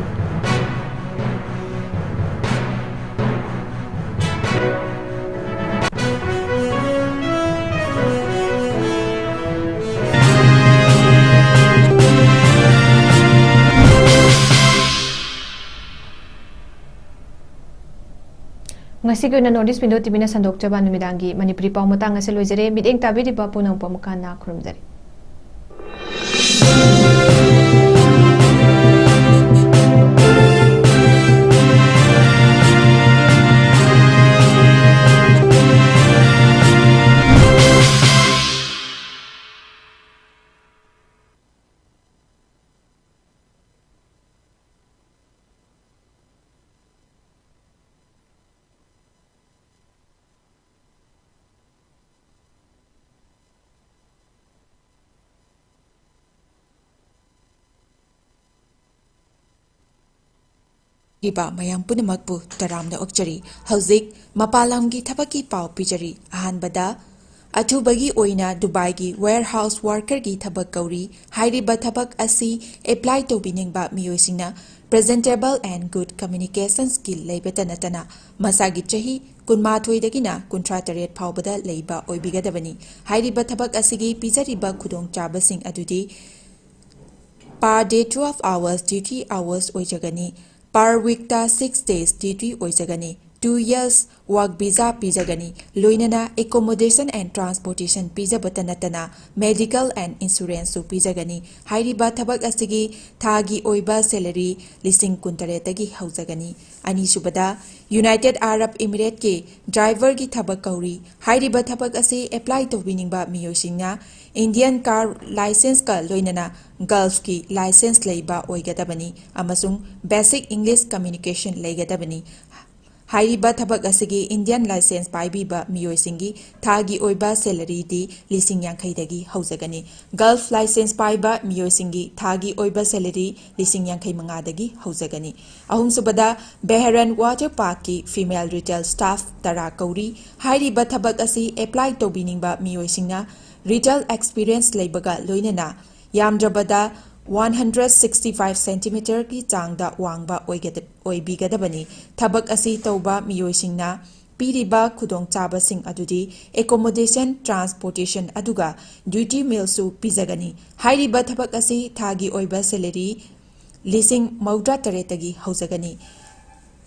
ꯉꯁꯤꯒꯤ ꯑꯣꯏꯅ North East Window TV ꯅ ꯁꯟꯗꯣꯛꯆꯕ ꯅꯨꯃꯤꯗꯥꯡꯒꯤ ꯃꯅꯤꯄꯨꯔꯤ ꯄꯥꯎ ꯃꯇꯥꯡ ꯑꯁꯤ ꯂꯣꯏꯖꯔꯦ꯫ ꯃꯤꯠꯌꯦꯡ ꯇꯥꯕꯤꯔꯤꯕ ꯄꯨꯝꯅꯃꯛꯄꯨ ꯑꯃꯨꯛ ꯍꯟꯅ ꯈꯨꯔꯨꯝꯖꯔꯤ꯫ ꯄꯤꯕꯤꯔꯤꯕ ꯃꯌꯥꯝ ꯄꯨꯝꯅꯃꯛꯄꯨ ꯇꯔꯥꯝꯅ ꯑꯣꯛꯆꯔꯤ꯫ ꯍꯧꯖꯤꯛ ꯃꯄꯥꯟ ꯂꯝꯒꯤ ꯊꯕꯛꯀꯤ ꯄꯥꯎ ꯄꯤꯖꯔꯤ꯫ ꯑꯍꯥꯟꯕꯗ, ꯑꯊꯨꯕꯒꯤ ꯑꯣꯏꯅ ꯗꯨꯕꯥꯏꯒꯤ warehouse workerꯒꯤ ꯊꯕꯛ ꯀꯧꯔꯤ꯫ ꯍꯥꯏꯔꯤꯕ ꯊꯕꯛ ꯑꯁꯤ apply ꯇꯧꯕꯤꯅꯤꯡꯕ ꯃꯤꯑꯣꯏꯁꯤꯡꯅ presentable and good communication skill ꯂꯩꯕꯇ ꯅꯠꯇꯅ ꯃꯁꯥꯒꯤ ꯆꯍꯤ ꯀꯨꯟꯃꯥꯊꯣꯏꯗꯒꯤꯅ ꯀꯨꯟꯊ꯭ꯔꯥ ꯇꯔꯦꯠ ꯐꯥꯎꯕꯗ ꯂꯩꯕ ꯑꯣꯏꯕꯤꯒꯗꯕꯅꯤ꯫ ꯍꯥꯏꯔꯤꯕ ꯊꯕꯛ ꯑꯁꯤꯒꯤ ꯄꯤꯖꯔꯤꯕ ꯈꯨꯗꯣꯡꯆꯥꯕꯁꯤꯡ ꯑꯗꯨꯗꯤ per day twelve hours duty hours ꯑꯣꯏꯖꯒꯅꯤ꯫ Per weekꯇ six days duty ꯑꯣꯏꯖꯒꯅꯤ꯫ Two years work visa ꯄꯤꯖꯒꯅꯤ꯫ ꯂꯣꯏꯅꯅ accommodation and transportation ꯄꯤꯖꯕꯇ ꯅꯠꯇꯅ medical and insuranceꯁꯨ ꯄꯤꯖꯒꯅꯤ꯫ ꯍꯥꯏꯔꯤꯕ ꯊꯕꯛ ꯑꯁꯤꯒꯤ ꯊꯥꯒꯤ ꯑꯣꯏꯕ salary ꯂꯤꯁꯤꯡ ꯀꯨꯟꯇꯔꯦꯠꯇꯒꯤ ꯍꯧꯖꯒꯅꯤ꯫ ꯑꯅꯤꯁꯨꯕꯗ, United Arab Emirateꯀꯤ driverꯒꯤ ꯊꯕꯛ ꯀꯧꯔꯤ꯫ ꯍꯥꯏꯔꯤꯕ ꯊꯕꯛ ꯑꯁꯤ apply ꯇꯧꯕꯤꯅꯤꯡꯕ ꯃꯤꯑꯣꯏꯁꯤꯡꯅ Indian car licenseꯀ ꯂꯣꯏꯅꯅ Gulfꯀꯤ license ꯂꯩꯕ ꯑꯣꯏꯒꯗꯕꯅꯤ ꯑꯃꯁꯨꯡ basic English communication ꯂꯩꯒꯗꯕꯅꯤ꯫ ꯍꯥꯏꯔꯤꯕ ꯊꯕꯛ ꯑꯁꯤꯒꯤ Indian license ꯄꯥꯏꯕꯤꯕ ꯃꯤꯑꯣꯏꯁꯤꯡꯒꯤ ꯊꯥꯒꯤ ꯑꯣꯏꯕ salaryꯗꯤ ꯂꯤꯁꯤꯡ ꯌꯥꯡꯈꯩꯗꯒꯤ ꯍꯧꯖꯒꯅꯤ꯫ Gulf license ꯄꯥꯏꯕ ꯃꯤꯑꯣꯏꯁꯤꯡꯒꯤ ꯊꯥꯒꯤ ꯑꯣꯏꯕ salary ꯂꯤꯁꯤꯡ ꯌꯥꯡꯈꯩ ꯃꯉꯥꯗꯒꯤ ꯍꯧꯖꯒꯅꯤ꯫ ꯑꯍꯨꯝꯁꯨꯕꯗ, Bahrain water parkꯀꯤ female retail staff ꯇꯔꯥ ꯀꯧꯔꯤ꯫ ꯍꯥꯏꯔꯤꯕ ꯊꯕꯛ ꯑꯁꯤ apply ꯇꯧꯕꯤꯅꯤꯡꯕ ꯃꯤꯑꯣꯏꯁꯤꯡꯅ retail experience ꯂꯩꯕꯒ ꯂꯣꯏꯅꯅ ꯌꯥꯝꯗ꯭ꯔꯕꯗ one hundred sixty five centimeterꯒꯤ ꯆꯥꯡꯗ ꯋꯥꯡꯕ ꯑꯣꯏꯒꯗ-, ꯑꯣꯏꯕꯤꯒꯗꯕꯅꯤ꯫ ꯊꯕꯛ ꯑꯁꯤ ꯇꯧꯕ ꯃꯤꯑꯣꯏꯁꯤꯡꯅ ꯄꯤꯔꯤꯕ ꯈꯨꯗꯣꯡꯆꯥꯕꯁꯤꯡ ꯑꯗꯨꯗꯤ accommodation, transportation ꯑꯗꯨꯒ duty mealꯁꯨ ꯄꯤꯖꯒꯅꯤ꯫ ꯍꯥꯏꯔꯤꯕ ꯊꯕꯛ ꯑꯁꯤ ꯊꯥꯒꯤ ꯑꯣꯏꯕ salary ꯂꯤꯁꯤꯡ ꯃꯧꯗ꯭ꯔꯥ ꯇꯔꯦꯠꯇꯒꯤ ꯍꯧꯖꯒꯅꯤ꯫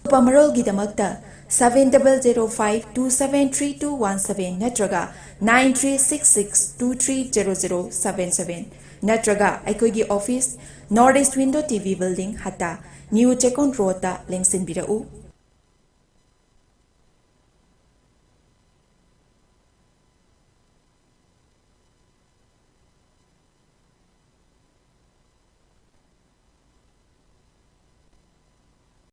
ꯑꯇꯣꯞꯄ ꯃꯔꯣꯜꯒꯤꯗꯃꯛꯇ seven double zero five two seven three two one seven ꯅꯠꯇ꯭ꯔꯒ nine three six six two three zero zero seven seven ꯅꯠꯇ꯭ꯔꯒ ꯑꯩꯈꯣꯏꯒꯤ office, North East Window TV building, ꯍꯠꯇꯥ, New Chekon Roadꯇ ꯂꯦꯡꯁꯤꯟꯕꯤꯔꯛꯎ꯫